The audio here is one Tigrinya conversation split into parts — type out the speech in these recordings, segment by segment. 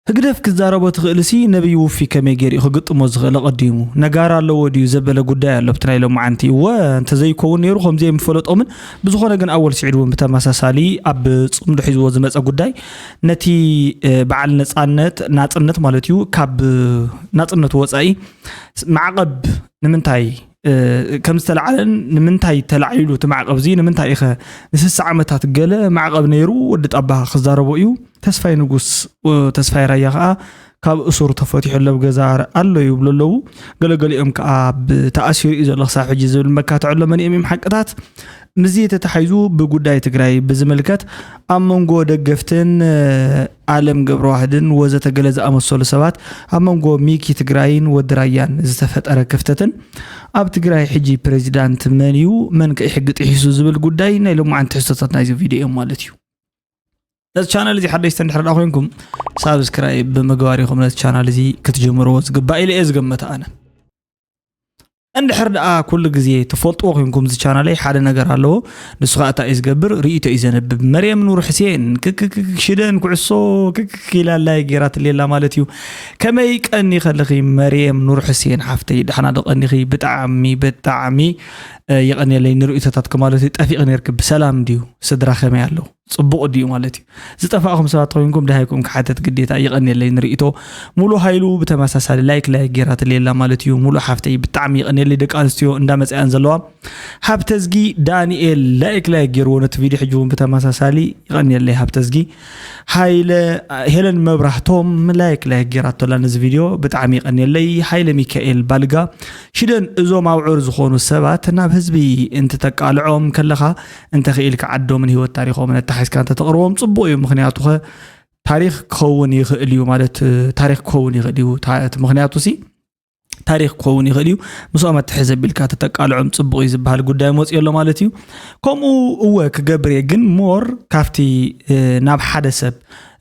ህግደፍ ክዛረቦ ትኽእልሲ ነብይ ውፊ ከመይ ገይሩ እዩ ክግጥሞ ዝኽእል ኣቐዲሙ? ነጋሪ ኣለዎ ድዩ ዘበለ ጉዳይ ኣሎ ኣብቲ ናይ ሎማዓንቲ። እወ፣ እንተዘይከውን ነይሩ ከምዚ ኣይምፈለጦምን። ብዝኾነ ግን ኣወል ስዒድ እውን ብተመሳሳሊ ኣብ ጽምዶ ሒዝዎ ዝመጸ ጉዳይ ነቲ፣ እ፣ በዓል ነጻነት፣ ናጽነት ማለት እዩ፣ ካብ ናጽነቱ ወጻኢ ማዕቐብ ንምንታይ፣ እ፣ ከም ዝተላዕለን ንምንታይ ተላዒሉ እቲ ማዕቐብ እዚ ንምንታይ ኢኸ ንስሳ ዓመታት ገለ ማዕቐብ ነይሩ ወዲ ጣባ ክዛረቦ እዩ። ተስፋይ ንጉስ፣ እ፣ ተስፋይ ራያ ከኣ ካብ እሱር ተፈቲሑ ኣሎ፣ ኣብ ገዛ ኣሎ ይብሉ ኣለዉ። ገለገሊኦም ከኣ ብተኣሲሩ እዩ ዘሎ ክሳብ ሕጂ ዝብል መካትዖ ኣሎ። መን እዮም እዮም ሓቅታት? ምስዚ ተታሒዙ ብጉዳይ ትግራይ ብዝምልከት ኣብ መንጎ ደገፍትን፣ እ፣ ኣለም ገብረዋህድን ወዘተ ገለ ዝኣመሰሉ ሰባት ኣብ መንጎ ሚኪ ትግራይን ወዲ ራያን ዝተፈጠረ ክፍተትን ኣብ ትግራይ ሕጂ ፕሬዚዳንት መን እዩ፣ መን ከ ሕጊ ጥሒሱ ዝብል ጉዳይ ናይ ሎማዓንቲ ትሕዝቶታት ናይዚ ቪድዮ እዮም ማለት እዩ። ነዚ ቻነል እዚ ሓደሽቲ እንድሕር ደኣ ኮይንኩም ሳብስክራይብ ብምግባር ኢኹም ነዚ ቻናል እዚ ክትጅምርዎ ዝግባእ ኢለ እየ ዝገመት ኣነ። እንድሕር ደኣ ኩሉ ግዜ ትፈልጥዎ ኮይንኩም እዚ ቻናለይ ሓደ ነገር ኣለዎ። ንሱ ኸኣ እንታይ እዩ ዝገብር? ርእይቶ እዩ ዘንብብ። መርየም ኑር ሕሴን ክክክክ ሽደን ኩዕሶ ክክክ ኢላ ኣላ ገይራትለይ ኣላ ማለት እዩ። ከመይ ቀኒኺ ኣለኺ መርየም ኑር ሕሴን ሓፍተይ? ደሕና ዶ ቀኒኺ? ብጣዕሚ ብጣዕሚ፣ እ፣ የቐንየለይ ንርእይቶታትኪ ማለት እዩ። ጠፊኺ ነይርኪ ብሰላም ድዩ? ስድራ ከመይ ኣለዉ? ጽቡቕ ድዩ ማለት እዩ። ዝጠፋእኹም ሰባት ኮይንኩም ደሃይኩም ክሓተት ግዴታ። የቐንየለይ ንርእይቶ። ሙሉ ሃይሉ ብተመሳሳሊ ላይክ ላይክ ገይራትለይ ኣላ ማለት እዩ። ሙሉ ሓፍተይ ብጣዕሚ የቐንየለይ። ደቂ ኣንስትዮ እንዳመጻ እየን ዘለዋ። ሃብተዝጊ ዳንኤል ላይክ ላይክ ገይርዎ ነቲ ቪድዮ ሕጂ እውን ብተመሳሳሊ። የቐንየለይ ሃብተዝጊ። ሃይለ፣ ሄለን መብራህቶም ላይክ ላይክ ገይራቶ ኣላ ነዚ ቪድዮ። ብጣዕሚ የቐንየለይ። ሃይለ ሚካኤል ባልጋ ሽደን እዞም ኣብዑር ዝኾኑ ሰባት ናብ ህዝቢ እንትተቃልዖም ከለኻ እንተኽኢልካ ዓዶምን ህይወት ታሪኾምን ኣተሓሒዝካ እንተተቕርቦም ጽቡቕ እዩ። ምኽንያቱ ኸ ታሪኽ ክኸውን ይኽእል እዩ ማለት፣ ታሪኽ ክኸውን ይኽእል እዩ። ታ-፣ እቲ ምኽንያቱ ሲ ታሪኽ ክኸውን ይኽእል እዩ። ምስኦም ኣትሕዝ ኣቢልካ ተተቃልዖም ጽቡቕ እዩ ዝበሃል ጉዳይ መፂኡ ኣሎ ማለት እዩ። ከምኡ እወ ክገብር እየ፣ ግን ሞር ካብቲ፣ እ፣ ናብ ሓደ ሰብ፣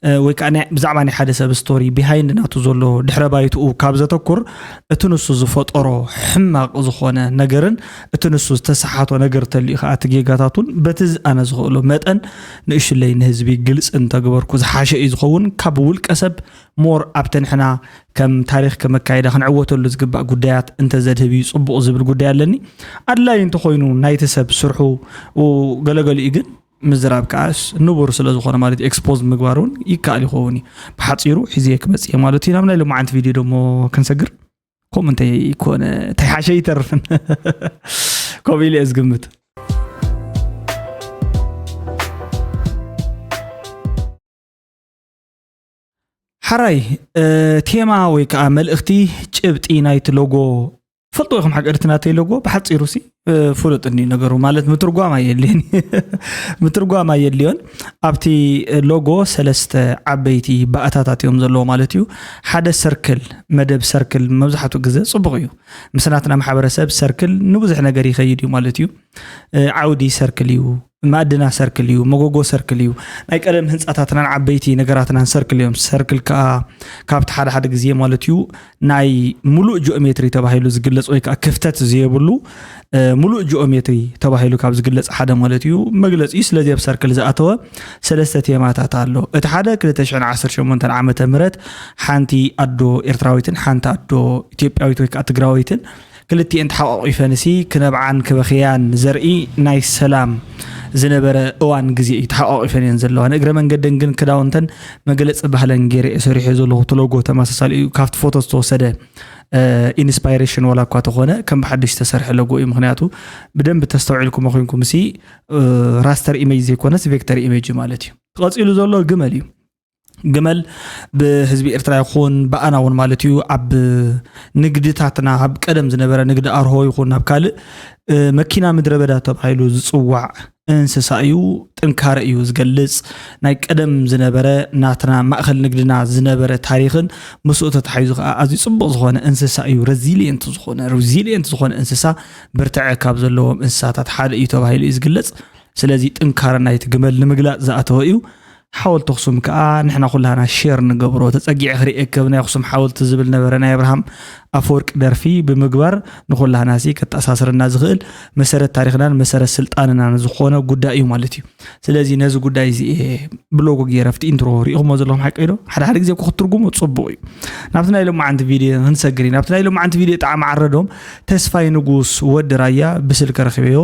እ፣ ወይ ከዓ ናይ፣ ብዛዕባ ናይ ሓደ ሰብ ስቶሪ ቢሃይንድ ናቱ ዘሎ ድሕረ ባይትኡ ካብ ዘተኩር እቲ ንሱ ዝፈጠሮ ሕማቕ ዝኾነ ነገርን እቲ ንሱ ዝተሰሓቶ ነገር ተልዩ ከዓ እቲ ጌጋታቱን በቲ ዝ-፣ ኣነ ዝኽእሎ መጠን ንእሽለይ ንህዝቢ ግልፂ እንተግበርኩ ዝሓሸ እዩ ዝኸውን። ካብ ውልቀ ሰብ ሞር ኣብቲ ንሕና ከም ታሪኽ ከመካየዳ ክንዕወተሉ ዝግባእ ጉዳያት እንተዘድህብ እዩ ጽቡቕ ዝብል ጉዳይ ኣለኒ። ኣድላይ እንተኾይኑ ናይቲ ሰብ ስርሑ ገለገሊኡ ግን ምዝራብ ከኣስ ንቡር ስለ ዝኾነ ማለት እዩ፣ ኤክስፖዝ ምግባር እውን ይከኣል ይኸውን እዩ። ብሓጺሩ ሒዘ ክመጽእ እየ ማለት እዩ። ናብ ናይ ሎማዓንቲ ቪድዮ ደሞ ክንሰግር። ከምኡ እንተይኮነ እንታይ ሓሸ ይተርፍን ከምኡ ኢለ እየ ዝግምት። ሓራይ፣ እ፣ ቴማ ወይ ከዓ መልእኽቲ፣ ጭብጢ ናይቲ ሎጎ ፈልጦ ኢኹም ሓቀድቲ ናተይ ሎጎ ብሓፂሩ ሲ፣ እ፣ ፍሉጥ እንዲ ነገሩ ማለት ምትርጓም ኣየድልዮን። ምትርጓም ኣየድልዮን። ኣብቲ ሎጎ ሰለስተ ዓበይቲ ባእታታት እዮም ዘለዎ ማለት እዩ። ሓደ ሰርክል፣ መደብ ሰርክል መብዛሕትኡ ግዜ ፅቡቕ እዩ። ምስ ናትና ማሕበረሰብ ሰርክል ንብዙሕ ነገር ይኸይድ እዩ ማለት እዩ። እ፣ ዓውዲ ሰርክል እዩ፣ ማእድና ሰርክል እዩ፣ መጎጎ ሰርክል እዩ። ናይ ቀደም ህንፃታትናን ዓበይቲ ነገራትናን ሰርክል እዮም። ሰርክል ከዓ ካብቲ ሓደ ሓደ ግዜ ማለት እዩ ናይ ሙሉእ ጂኦሜትሪ ተባሂሉ ዝግለፅ ወይ ከዓ ክፍተት ዘየብሉ፣ እ፣ ሙሉእ ጂኦሜትሪ ተባሂሉ ካብ ዝግለፅ ሓደ ማለት እዩ። መግለፂ ስለዚ ኣብ ሰርክል ዝኣተወ ሰለስተ ቴማታት ኣሎ። እቲ ሓደ ክልተ ሽሕን ዓሰርተ ሸሞንተን ዓመተ ምህረት ሓንቲ ኣዶ ኤርትራዊትን ሓንቲ ኣዶ ኢትዮጵያዊት ወይ ከዓ ትግራወይትን ክልቲኤን ተሓቋቒፈንሲ ክነብዓን ክበኽያን ዘርኢ ናይ ሰላም ዝነበረ እዋን ግዜ እዩ ተሓቋቒፈን እየን ዘለዋ። ንእግረ መንገደን ግን ክዳውንተን መግለጺ ባህለን ገይረ እየ ሰሪሐ ዘለኹ። እቲ ሎጎ ተመሳሳሊ እዩ፣ ካብቲ ፎቶ ዝተወሰደ፣ እ፣ ኢንስፓይሬሽን ዋላ እኳ ተኾነ ከም ብሓድሽ ዝተሰርሐ ሎጎ እዩ። ምኽንያቱ ብደንብ ተስተውዒልኩሞ ኮይንኩም ሲ፣ እ፣ ራስተር ኢሜጅ ዘይኮነስ ቬክተር ኢሜጅ ማለት እዩ። ቀጺሉ ዘሎ ግመል እዩ። ግመል ብህዝቢ ኤርትራ ይኹን ብኣና እውን ማለት እዩ ኣብ ንግድታትና ኣብ ቀደም ዝነበረ ንግዲ ኣርሆ ይኹን ናብ ካልእ፣ እ፣ መኪና ምድረ በዳ ተባሂሉ ዝጽዋዕ እንስሳ እዩ። ጥንካረ እዩ ዝገልጽ። ናይ ቀደም ዝነበረ ናትና ማእኸል ንግድና ዝነበረ ታሪኽን ምስኡ ተታሒዙ ከዓ ኣዝዩ ጽቡቕ ዝኾነ እንስሳ እዩ። ረዚሊየንት ዝኾነ፣ ሪዚሊየንት ዝኾነ እንስሳ ብርትዐ ካብ ዘለዎም እንስሳታት ሓደ እዩ ተባሂሉ እዩ ዝግለጽ። ስለዚ ጥንካረ ናይቲ ግመል ንምግላጽ ዝኣተወ እዩ። ሓወልቲ ኣኽሱም ከዓ ንሕና ኩላህና ሼር ንገብሮ። ተጸጊዐ ክርእየከ ብናይ ኣኽሱም ሓወልቲ ዝብል ነበረ ናይ ኣብርሃም ኣፈወርቂ ደርፊ ብምግባር ንኹላህናሲ ከተኣሳስረና ዝኽእል መሰረት ታሪኽናን መሰረት ስልጣንናን ዝኾነ ጉዳይ እዩ ማለት እዩ። ስለዚ ነዚ ጉዳይ እዚ እየ ብሎጎ ገይረ ኣብቲ ኢንትሮ ሪኢኹሞ ዘለኹም ሓቂ ዶ? ሓደ ሓደ ግዜ እኮ ክትትርጉሙ ጽቡቕ እዩ። ናብቲ ናይ ሎማዓንቲ ቪድዮ ክንሰግር ኢና። ናብቲ ናይ ሎማዓንቲ ቪድዮ ጣዕሚ ዓረዶም ተስፋይ ንጉስ ወዲ ራያ ብስልኪ ረኺበዮ።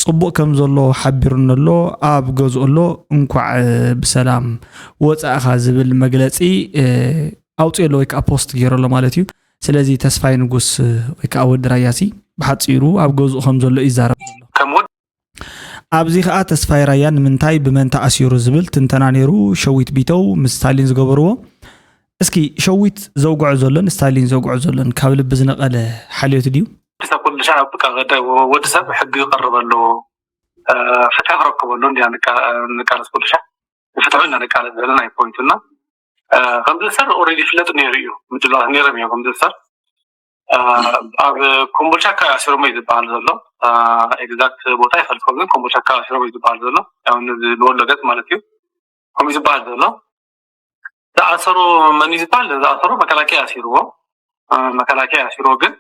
ጽቡቕ ከም ዘሎ ሓቢሩኒ ኣሎ። ኣብ ገዝኡ ኣሎ። እንኳዕ ብሰላም ወጻእኻ ዝብል መግለጺ ኣውፅኦ ኣሎ ወይ ከዓ ፖስት ገይሩ ኣሎ ማለት እዩ። ስለዚ ተስፋይ ንጉስ ወይ ከዓ ወዲ ራያሲ ብሓፂሩ ኣብ ገዝኡ ከም ዘሎ ይዛረብ ዘሎ። ኣብዚ ከዓ ተስፋይ ራያ ንምንታይ ብመን ተኣሲሩ ዝብል ትንተና ነይሩ። ሸዊት ቢተው ምስ ስታሊን ዝገበርዎ። እስኪ ሸዊት ዘውግዖ ዘሎን ስታሊን ዘውግዖ ዘሎን ካብ ልቢ ዝነቐለ ሓልዮት ድዩ? ሰብ ኩሉ ሻዕ በቃ ወዲ ሰብ ሕጊ ይቐርበሉ፣ ፍትሒ ክረክበሉ እንዲያ ንቃለስ ኩሉ ሻዕ ንፍትሑ ኢና ንቃለስ ዘለና ናይ ፖይንቱ እና ከምዚ ዝሰር ኦልሬዲ ይፍለጥ ነይሩ እዩ። ምድላዋት ነይሮም እዮም ከምዚ ዝሰር ኣብ ኮምቦልቻ ኣካባቢ ኣሲሮሞ እዩ ዝበሃል ዘሎ። ኤግዛክት ቦታ ይፈልጥኩም ግን ኮምቦልቻ ኣካባቢ ኣሲሮሞ እዩ ዝበሃል ዘሎ። ያው ንወሎ ገፅ ማለት እዩ ከምኡ ዝበሃል ዘሎ። ዝኣሰሩ መን እዩ ዝበሃል? ዝኣሰሩ መከላከያ ኣሲርዎ። መከላከያ ኣሲርዎ ግን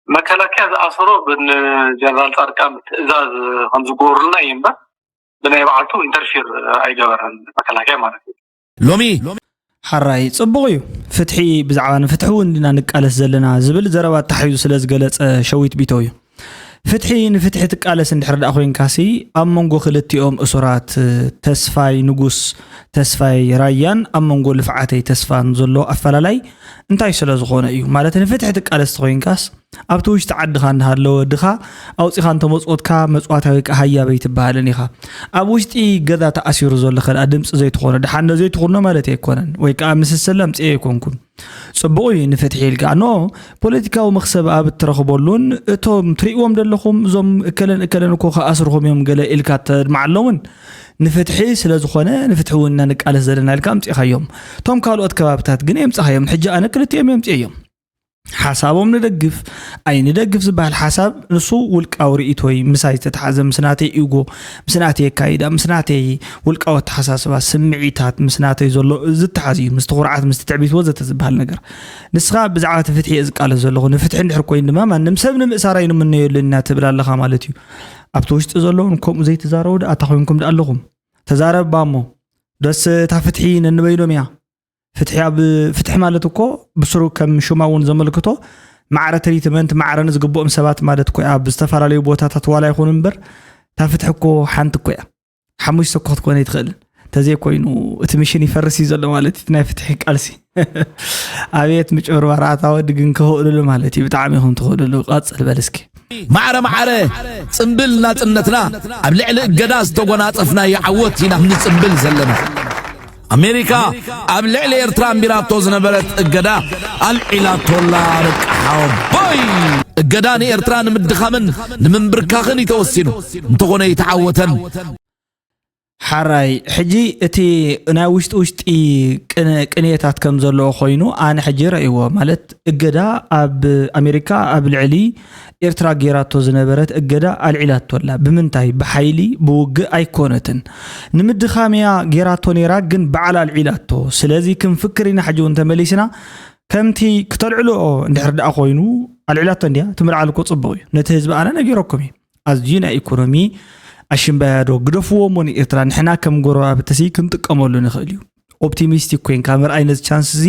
መከላከያ ዝኣሰሮ ብጀነራል ፃድቃን ትእዛዝ ከምዝጎርልና እዩ እምበር ብናይ በዓልቱ ኢንተርፊር ኣይገበረን መከላከያ ማለት እዩ። ሎሚ ሓራይ ፅቡቕ እዩ። ፍትሒ ብዛዕባ ንፍትሒ እውን ዲና ንቃለስ ዘለና ዝብል ዘረባ ኣተሓሒዙ ስለ ዝገለፀ ሸዊት ቢተው እዩ። ፍትሒ ንፍትሒ ትቃለስ እንድሕር ደኣ ኮይንካሲ ኣብ መንጎ ክልቲኦም እሱራት ተስፋይ ንጉስ ተስፋይ ራያን ኣብ መንጎ ልፍዓተይ ተስፋን ዘሎ ኣፈላላይ እንታይ ስለ ዝኾነ እዩ? ማለት ንፍትሒ ትቃለስ ተኾይንካስ ኣብቲ ውሽጢ ዓድኻ እንዳሃለወ ድኻ ኣውፂኻ እንተመፅወትካ መፅዋታዊ ከዓ ሃያበይ ትበሃልን ኢኻ። ኣብ ውሽጢ ገዛ ተኣሲሩ ዘሎ ከኣ ድምፂ ዘይትኾኖ ደሓን ነዘይትኹኖ ማለት ኣይኮነን ወይ ከዓ ምስሰል ኣምፅኤ ኣይኮንኩን። ፅቡቕ እዩ ንፍትሒ ኢልካ ኖ ፖለቲካዊ መኽሰብ ኣብ እትረኽበሉን እቶም ትርእይዎም ዘለኹም እዞም እከለን እከለን እኮ ክኣስርኹም እዮም ገለ ኢልካ ተድምዓሎምን ንፍትሒ ስለ ዝኾነ ንፍትሒ እውን ኢና ንቃለስ ዘለና ኢልካ ኣምፂእኻዮም። እቶም ካልኦት ከባብታት ግን የምፅኻዮም ሕጂ ኣነ ክልቲኦም የምፅእዮም። ሓሳቦም ንደግፍ ኣይንደግፍ ዝበሃል ሓሳብ ንሱ ውልቃዊ ርእይቶይ ምሳይ ዝተተሓዘ ምስ ናተይ ኢጎ ምስ ናተይ ኣካይዳ ምስ ናተይ ውልቃዊ ኣተሓሳስባ ስምዒታት ምስ ናተይ ዘሎ ዝተሓዝ እዩ ምስቲ ኩርዓት ምስቲ ትዕቢት ወዘተ ዝበሃል ነገር ንስኻ ብዛዕባ እቲ ፍትሒ እየ ዝቃለስ ዘለኹ ንፍትሒ እንድሕር ኮይኑ ድማ ማንም ሰብ ንምእሳር ኣይንምነየሉን ኢና ትብል ኣለኻ ማለት እዩ ኣብቲ ውሽጢ ዘለውን ከምኡ ዘይትዛረቡ ደኣ እታ ኮይንኩም ደኣ ኣለኹም ተዛረብ እባ እሞ ደስ እታ ፍትሒ ነንበይኖም እያ ፍትሒ ኣብ ፍትሒ ማለት እኮ ብስሩ ከም ሽማ እውን ዘመልክቶ ማዕረ ትሪትመንት ማዕረ ንዝግብኦም ሰባት ማለት እኮ ኣብ ዝተፈላለዩ ቦታታት ዋላ ይኹን እምበር እታ ፍትሒ እኮ ሓንቲ እኮ እያ ሓሙሽተ እኮ ክትኮነ ይትኽእልን ተዘይኮይኑ እቲ ምሽን ይፈርስ እዩ ዘሎ ማለት እቲ ናይ ፍትሒ ቃልሲ ኣቤት ምጭብርባር ኣታ ወዲ ግን ክኽእልሉ ማለት እዩ ብጣዕሚ ኢኹም ትኽእልሉ ቀፅል በል እስኪ ማዕረ ማዕረ ጽምብል ናጽነትና ኣብ ልዕሊ እገዳ ዝተጎናጸፍናዮ ዓወት ኢና ንጽምብል ዘለና ኣሜሪካ ኣብ ልዕሊ ኤርትራ ኣንቢራቶ ዝነበረት እገዳ ኣልዒላቶላ በቃ ሓወቦይ እገዳ ንኤርትራ ንምድኻምን ንምንብርካኽን እዩ ተወሲኑ እንተኾነ ይተዓወተን ሓራይ ሕጂ እቲ ናይ ውሽጢ ውሽጢ ቅንየታት ከም ዘለዎ ኮይኑ ኣነ ሕጂ ረእይዎ ማለት እገዳ ኣብ ኣሜሪካ ኣብ ልዕሊ ኤርትራ ጌራቶ ዝነበረት እገዳ ኣልዒላቶ ኣላ ብምንታይ ብሓይሊ ብውግእ ኣይኮነትን ንምድኻምያ ጌራቶ ነይራ ግን በዓል ኣልዒላቶ ስለዚ ክንፍክር ኢና ሕጂ እውን ተመሊስና ከምቲ ክተልዕልኦ እንድሕር ደኣ ኮይኑ ኣልዒላቶ እንድያ ትምልዓል እኮ ጽቡቕ እዩ ነቲ ህዝቢ ኣነ ነጊረኩም እዩ ኣዝዩ ናይ ኢኮኖሚ ኣሽምባያዶ ግደፍዎ እሞ ንኤርትራ ንሕና ከም ጎረባብትሲ ክንጥቀመሉ ንኽእል እዩ። ኦፕቲሚስቲክ ኮይንካ ምርኣይ ነዚ ቻንስ እዚ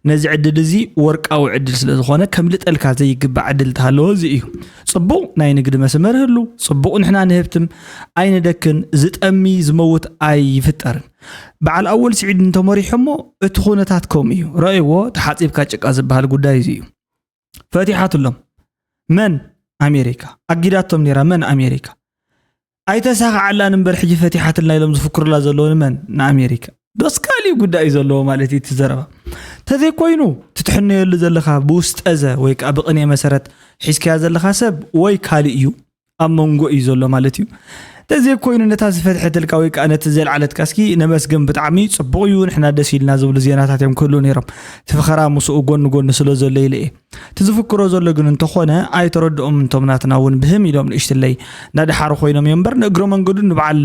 ነዚ ዕድል እዚ ወርቃዊ ዕድል ስለ ዝኾነ ከምልጠልካ ዘይግባእ ዕድል ተሃለወ እዚ እዩ። ጽቡቕ ናይ ንግዲ መስመር ህሉ፣ ጽቡቕ ንሕና ንህብትም ኣይንደክን፣ ዝጠሚ ዝመውት ኣይፍጠርን። በዓል ኣወል ስዒድ እንተመሪሖሞ እቲ ኩነታት ከምኡ እዩ። ረእይዎ ተሓጺብካ ጭቃ ዝበሃል ጉዳይ እዚ እዩ። ፈቲሓትሎም መን ኣሜሪካ ኣጊዳቶም ነይራ መን ኣሜሪካ ኣይተሳኽዓላን እምበር ሕጂ ፈቲሓትልና ኢሎም ዝፍክሩላ ዘለዉ ንመን ንኣሜሪካ ዶስ ካሊእ ጉዳይ እዩ ዘለዎ ማለት እዩ እቲ ዘረባ ተዘይኮይኑ ትትሕነየሉ ዘለኻ ብውስጠዘ ወይ ከዓ ብቕኔ መሰረት ሒዝካያ ዘለኻ ሰብ ወይ ካሊእ እዩ ኣብ መንጎ እዩ ዘሎ ማለት እዩ ተዘይኮይኑ ነታ ዝፈትሐትልካ ወይ ከዓ ነቲ ዘልዓለትካ እስኪ ነመስግን፣ ብጣዕሚ ጽቡቕ እዩ፣ ንሕና ደስ ኢልና ዝብሉ ዜናታት እዮም ክህሉ ነይሮም። እቲ ፈኸራ ምስኡ ጎኒ ጎኒ ስለ ዘሎ ኢለ እየ። እቲ ዝፍክሮ ዘሎ ግን እንተኾነ ኣይተረድኦም፣ እንቶም ናትና እውን ብህም ኢሎም ንእሽትለይ እናደሓሩ ኮይኖም እዮም እምበር ንእግረ መንገዱ ንበዓል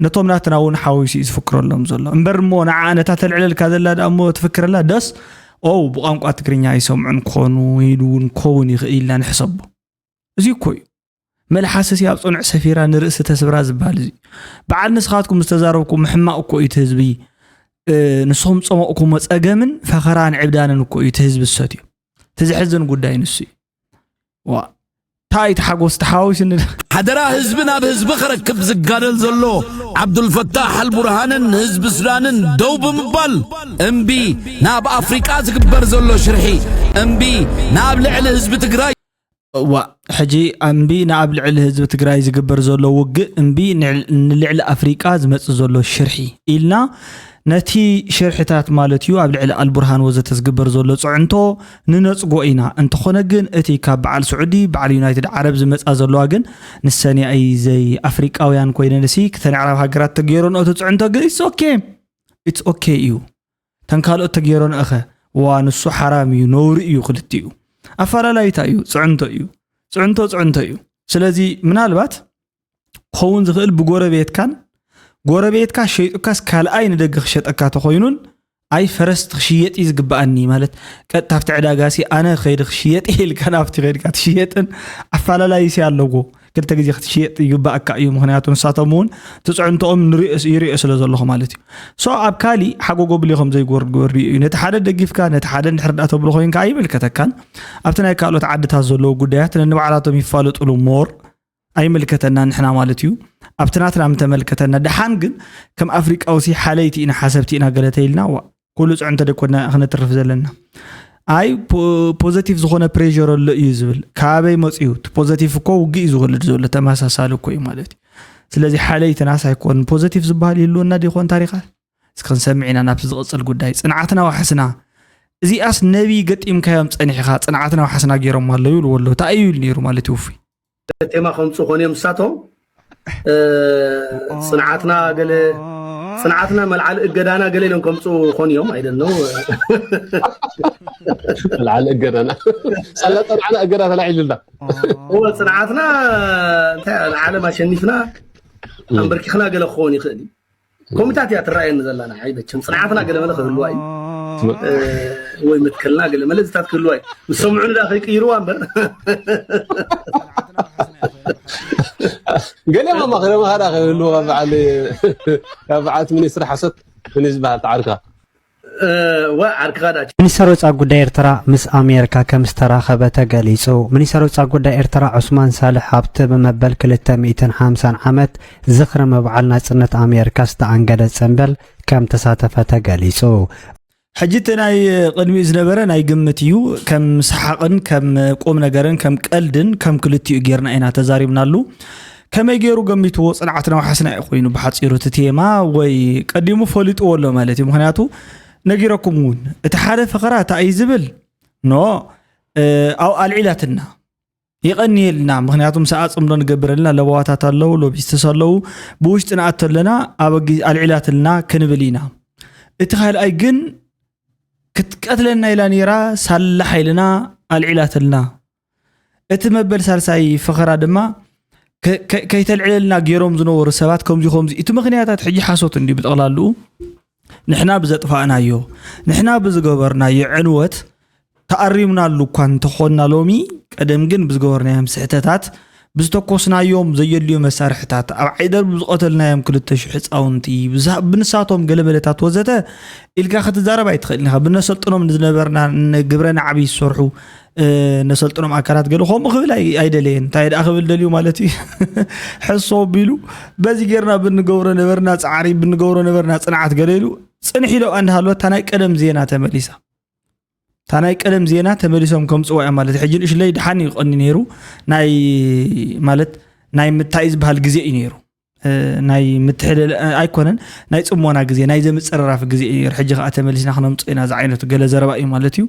ነቶም ናትና እውን ሓዊሱ እዩ ዝፍክረሎም ዘሎ እምበር እሞ ንዓ ነታ ተልዕለልካ ዘላ ደኣ እሞ ትፍክረላ ደስ ኦ ብቋንቋ ትግርኛ ይሰምዑን ክኾኑ ኢሉ እውን ክኸውን ይኽእል ኢልና ንሕሰቦ። እዚ እኮ እዩ። መልሓስሲ ኣብ ጽኑዕ ሰፊራ ንርእሲ ተስብራ ዝበሃል እዚ እዩ። በዓል ንስኻትኩም ዝተዛረብኩሞ ሕማቕ እኮ እዩ እቲ ህዝቢ፣ እ፣ ንስኹም ዝጸመቕኩሞ ጸገምን ፈኸራን ዕብዳንን እኮ እዩ እቲ ህዝቢ ዝሰትዮ። እቲ ዘሕዝን ጉዳይ ንሱ እዩ። ዋ፣ እንታይ እቲ ሓጎስ ተሓዋዊስኒ። ሓደራ ህዝቢ ናብ ህዝቢ ክረክብ ዝጋደል ዘሎ ዓብዱልፈታሕ ኣልቡርሃንን ህዝቢ ሱዳንን ደው ብምባል እምቢ ናብ ኣፍሪቃ ዝግበር ዘሎ ሽርሒ እምቢ ናብ ልዕሊ ህዝቢ ትግራይ እዋ፣ ሕጂ እምቢ ንኣብ ልዕሊ ህዝቢ ትግራይ ዝግበር ዘሎ ውግእ እምቢ ንዕ- ንልዕሊ ኣፍሪቃ ዝመጽእ ዘሎ ሽርሒ ኢልና ነቲ ሽርሕታት ማለት እዩ ኣብ ልዕሊ ኣልቡርሃን ወዘተ ዝግበር ዘሎ ጽዕንቶ ንነጽጎ ኢና። እንተኾነ ግን እቲ ካብ በዓል ስዑዲ በዓል ዩናይትድ ዓረብ ዝመጻ ዘለዋ ግን ንሰን ያኢ ዘይ ኣፍሪቃውያን ኮይነንሲ ክተን ኣዕራብ ሃገራት ተገይረንኦ እቲ ጽዕንቶ ግን it's okay it's okay እዩ። ተን ካልኦት ተገይረንኦኸ ዋ ንሱ ሓራም እዩ ነውሪ እዩ ክልቲኡ ኣፈላላይታ እዩ ጽዕንቶ እዩ ጽዕንቶ ጽዕንቶ እዩ። ስለዚ ምናልባት ክኸውን ዝኽእል ብጎረቤትካን ጎረቤትካ ሸይጡካስ ካልኣይ ንደገ ክሸጠካ ተኾይኑን ኣይ ፈረስቲ ክሽየጥ እዩ ዝግበኣኒ ማለት ቀጥታ ኣብቲ ዕዳጋ ሲ ኣነ ከይዲ ክሽየጥ ኢልካ ናብቲ ከይድካ ትሽየጥን ኣፋላላይ ሲ ኣለዎ። ክልተ ግዜ ክትሽየጥ ይግበኣካ እዩ ምክንያቱ ንሳቶም እውን ትፅዕንቶኦም ንሪኦ ይሪኦ ስለ ዘለኹ ማለት እዩ። ሶ ኣብ ካሊእ ሓጎጎ ብሌ ከም ዘይጎርድ ጎርድ እዩ ነቲ ሓደ ደጊፍካ ነቲ ሓደ እንድሕር ዳ ተብሎ ኮይንካ ኣይምልከተካን። ኣብቲ ናይ ካልኦት ዓድታት ዘለዉ ጉዳያት ነንባዕላቶም ይፋለጡሉ ሞር ኣይምልከተና ንሕና ማለት እዩ። ኣብቲ ናትና ምተመልከተና ደሓን ግን ከም ኣፍሪቃውሲ ሓለይቲ ኢና ሓሰብቲ ኢና ገለ ተይልና ዋ ኩሉ ፅዕንቶ ደኮና ክነትርፍ ዘለና። ኣይ ፖዘቲቭ ዝኾነ ፕሬር ኣሎ እዩ ዝብል ካበይ መፅዩ እቲ ፖዘቲቭ እኮ ውግእ እዩ ዝወልድ ዘሎ ተመሳሳሊ እኮ እዩ ማለት እዩ። ስለዚ ሓለይትናስ ኣይኮን ፖዘቲቭ ዝበሃል ይህልወና ዲኾን ታሪኻት እስክንሰምዕ ኢና ናብቲ ዝቕፅል ጉዳይ ፅንዓትና ዋሕስና እዚኣስ ነቢ ገጢምካዮም ፀኒሕኻ ፅንዓትና ዋሕስና ገይሮም ኣለዉ ይብልዎ ኣለዉ እንታይ እዩ ይብል ነይሩ ማለት ይውፉይ ቴማ ከምፁ ኮን እዮም ንሳቶም ፅንዓትና ገለ ፅንዓትና መልዓሊ እገዳና ገለ ኢሎም ከምፁ ኮን እዮም ኣይደል ነው መልዓሊ እገዳና ሳላ ፀንዓና እገዳ ተላዒሉልና እወ ፅንዓትና እንታይ ዓለም ኣሸኒፍና ኣንበርኪኽና ገለ ክኸውን ይኽእል እዩ ኮሚታት እያ ትረኣየኒ ዘላ ንዓይ መቸም ፅንዓትና ገለ መለ ክህልዋ እዩ ወይ መትከልና ገለ መለ ዝታት ክህልዋ እዩ ምስ ሰምዑኒ ዳ ከይቅይርዋ እምበር ገለ ማማ ክረመኻ ዳ ክህልዋ በዓል ካብ በዓልቲ ሚኒስትሪ ሓሶት ምን ዝበሃል ተዓርካ ሚኒስተር ወፃኢ ጉዳይ ኤርትራ ምስ ኣሜሪካ ከም ዝተራኸበ ተገሊጹ። ሚኒስተር ወፃኢ ጉዳይ ኤርትራ ዑስማን ሳልሕ ኣብቲ ብመበል ክልተ ሚእትን ሓምሳን ዓመት ዝኽሪ ምብዓል ናጽነት ኣሜሪካ ዝተኣንገደ ጽንብል ከም ተሳተፈ ተገሊጹ። ሕጂ እቲ ናይ ቅድሚኡ ዝነበረ ናይ ግምት እዩ። ከም ሰሓቕን ከም ቁም ነገርን ከም ቀልድን ከም ክልቲኡ ጌርና ኢና ተዛሪብናሉ። ከመይ ገይሩ ገሚትዎ ጽንዓትና ዋሕስና እዩ ኮይኑ ብሓጺሩ እቲ ቴማ ወይ ቀዲሙ ፈሊጥዎ ኣሎ ማለት እዩ። ምኽንያቱ ነጊረኩም እውን እቲ ሓደ ፈኸራ እንታይ እዩ ዝብል ኖ ኣብኡ ኣልዒላትና የቐንየልና ምኽንያቱ ምስኣ ፅምዶ ንገብር ኣለና ለበዋታት ኣለዉ ሎቢስትስ ኣለዉ ብውሽጢ ንኣቶ ኣለና ኣብ ኣልዒላትልና ክንብል ኢና እቲ ካልኣይ ግን ክትቀትለና ኢላ ነይራ ሳላ ሓይልና ኣልዒላትልና እቲ መበል ሳልሳይ ፈኸራ ድማ ከይተልዕለልና ገይሮም ዝነበሩ ሰባት ከምዚ ከምዚ እቲ ምኽንያታት ሕጂ ሓሶት እንዲ ብጠቕላልኡ ንሕና ብዘጥፋእናዮ ንሕና ብዝገበርናዮ ዕንወት ተኣሪምናሉ እኳ እንተኾንና ሎሚ ቀደም ግን ብዝገበርናዮም ስሕተታት ብዝተኮስናዮም ዘየድልዩ መሳርሕታት ኣብ ዓይደር ብዝቐተልናዮም ክልተ ሽሕ ህፃውንቲ ብንሳቶም ገለመለታት ወዘተ ኢልካ ክትዛረብ ኣይትኽእልን ኢኻ ብነሰልጥኖም ንዝነበርና ግብረ ናዕቢ ዝሰርሑ ነሰልጥኖም ኣካላት ገለ ከምኡ ክብል ኣይደለየን እንታይ ደኣ ክብል ደልዩ ማለት እዩ ሕሶ ቢሉ በዚ ጌርና ብንገብሮ ነበርና ፃዕሪ ብንገብሮ ነበርና ፅንዓት ገለ ኢሉ ፅንሕ ኢሎ እንዳሃለወ እታ ናይ ቀደም ዜና ተመሊሳ እታ ናይ ቀደም ዜና ተመሊሶም ከምፅዋ እዮም ማለት ሕጂ ንእሽለይ ድሓን እዩ ቀኒ ነይሩ ናይ ማለት ናይ ምታይ ዝበሃል ግዜ እዩ ነይሩ ናይ ምትሕልል ኣይኮነን ናይ ፅሞና ግዜ ናይ ዘምፅርራፍ ግዜ እዩ ነይሩ ሕጂ ከዓ ተመሊስና ክነምፅኦ ኢና ዝዓይነቱ ገለ ዘረባ እዩ ማለት እዩ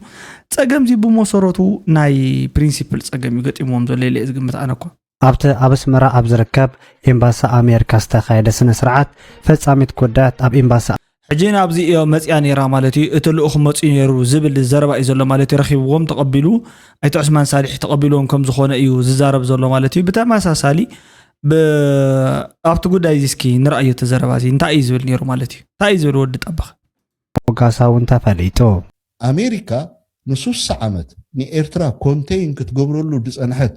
ፀገም ዚ ብመሰረቱ ናይ ፕሪንሲፕል ፀገም እዩ ገጢምዎም ዘሎ ኢለ ዝግምት ኣነ እኳ ኣብቲ ኣብ ኣስመራ ኣብ ዝርከብ ኤምባሲ ኣሜሪካ ዝተኻየደ ስነ ስርዓት፣ ፈጻሚት ጉዳያት ኣብ ኤምባሲ ሕጂ ናብዚ እዮ መጽያ ነይራ ማለት እዩ፣ እቲ ልኡኽ መጽዩ ነይሩ ዝብል ዘረባ እዩ ዘሎ ማለት እዩ። ረኺብዎም ተቐቢሉ፣ ኣይተ ዑስማን ሳሊሕ ተቐቢልዎም ከም ዝኾነ እዩ ዝዛረብ ዘሎ ማለት እዩ። ብተመሳሳሊ ብ-፣ ኣብቲ ጉዳይ እዚ እስኪ ንርኣዮ እቲ ዘረባ እዚ እንታይ እዩ ዝብል ነይሩ ማለት እዩ። እንታይ እዩ ዝብል ወዲ ጠበኽ? ሞጋሳ እውን ተፈሊጡ። ኣሜሪካ ንሱሳ ዓመት ንኤርትራ ኮንቴይን ክትገብረሉ ዝጸንሐት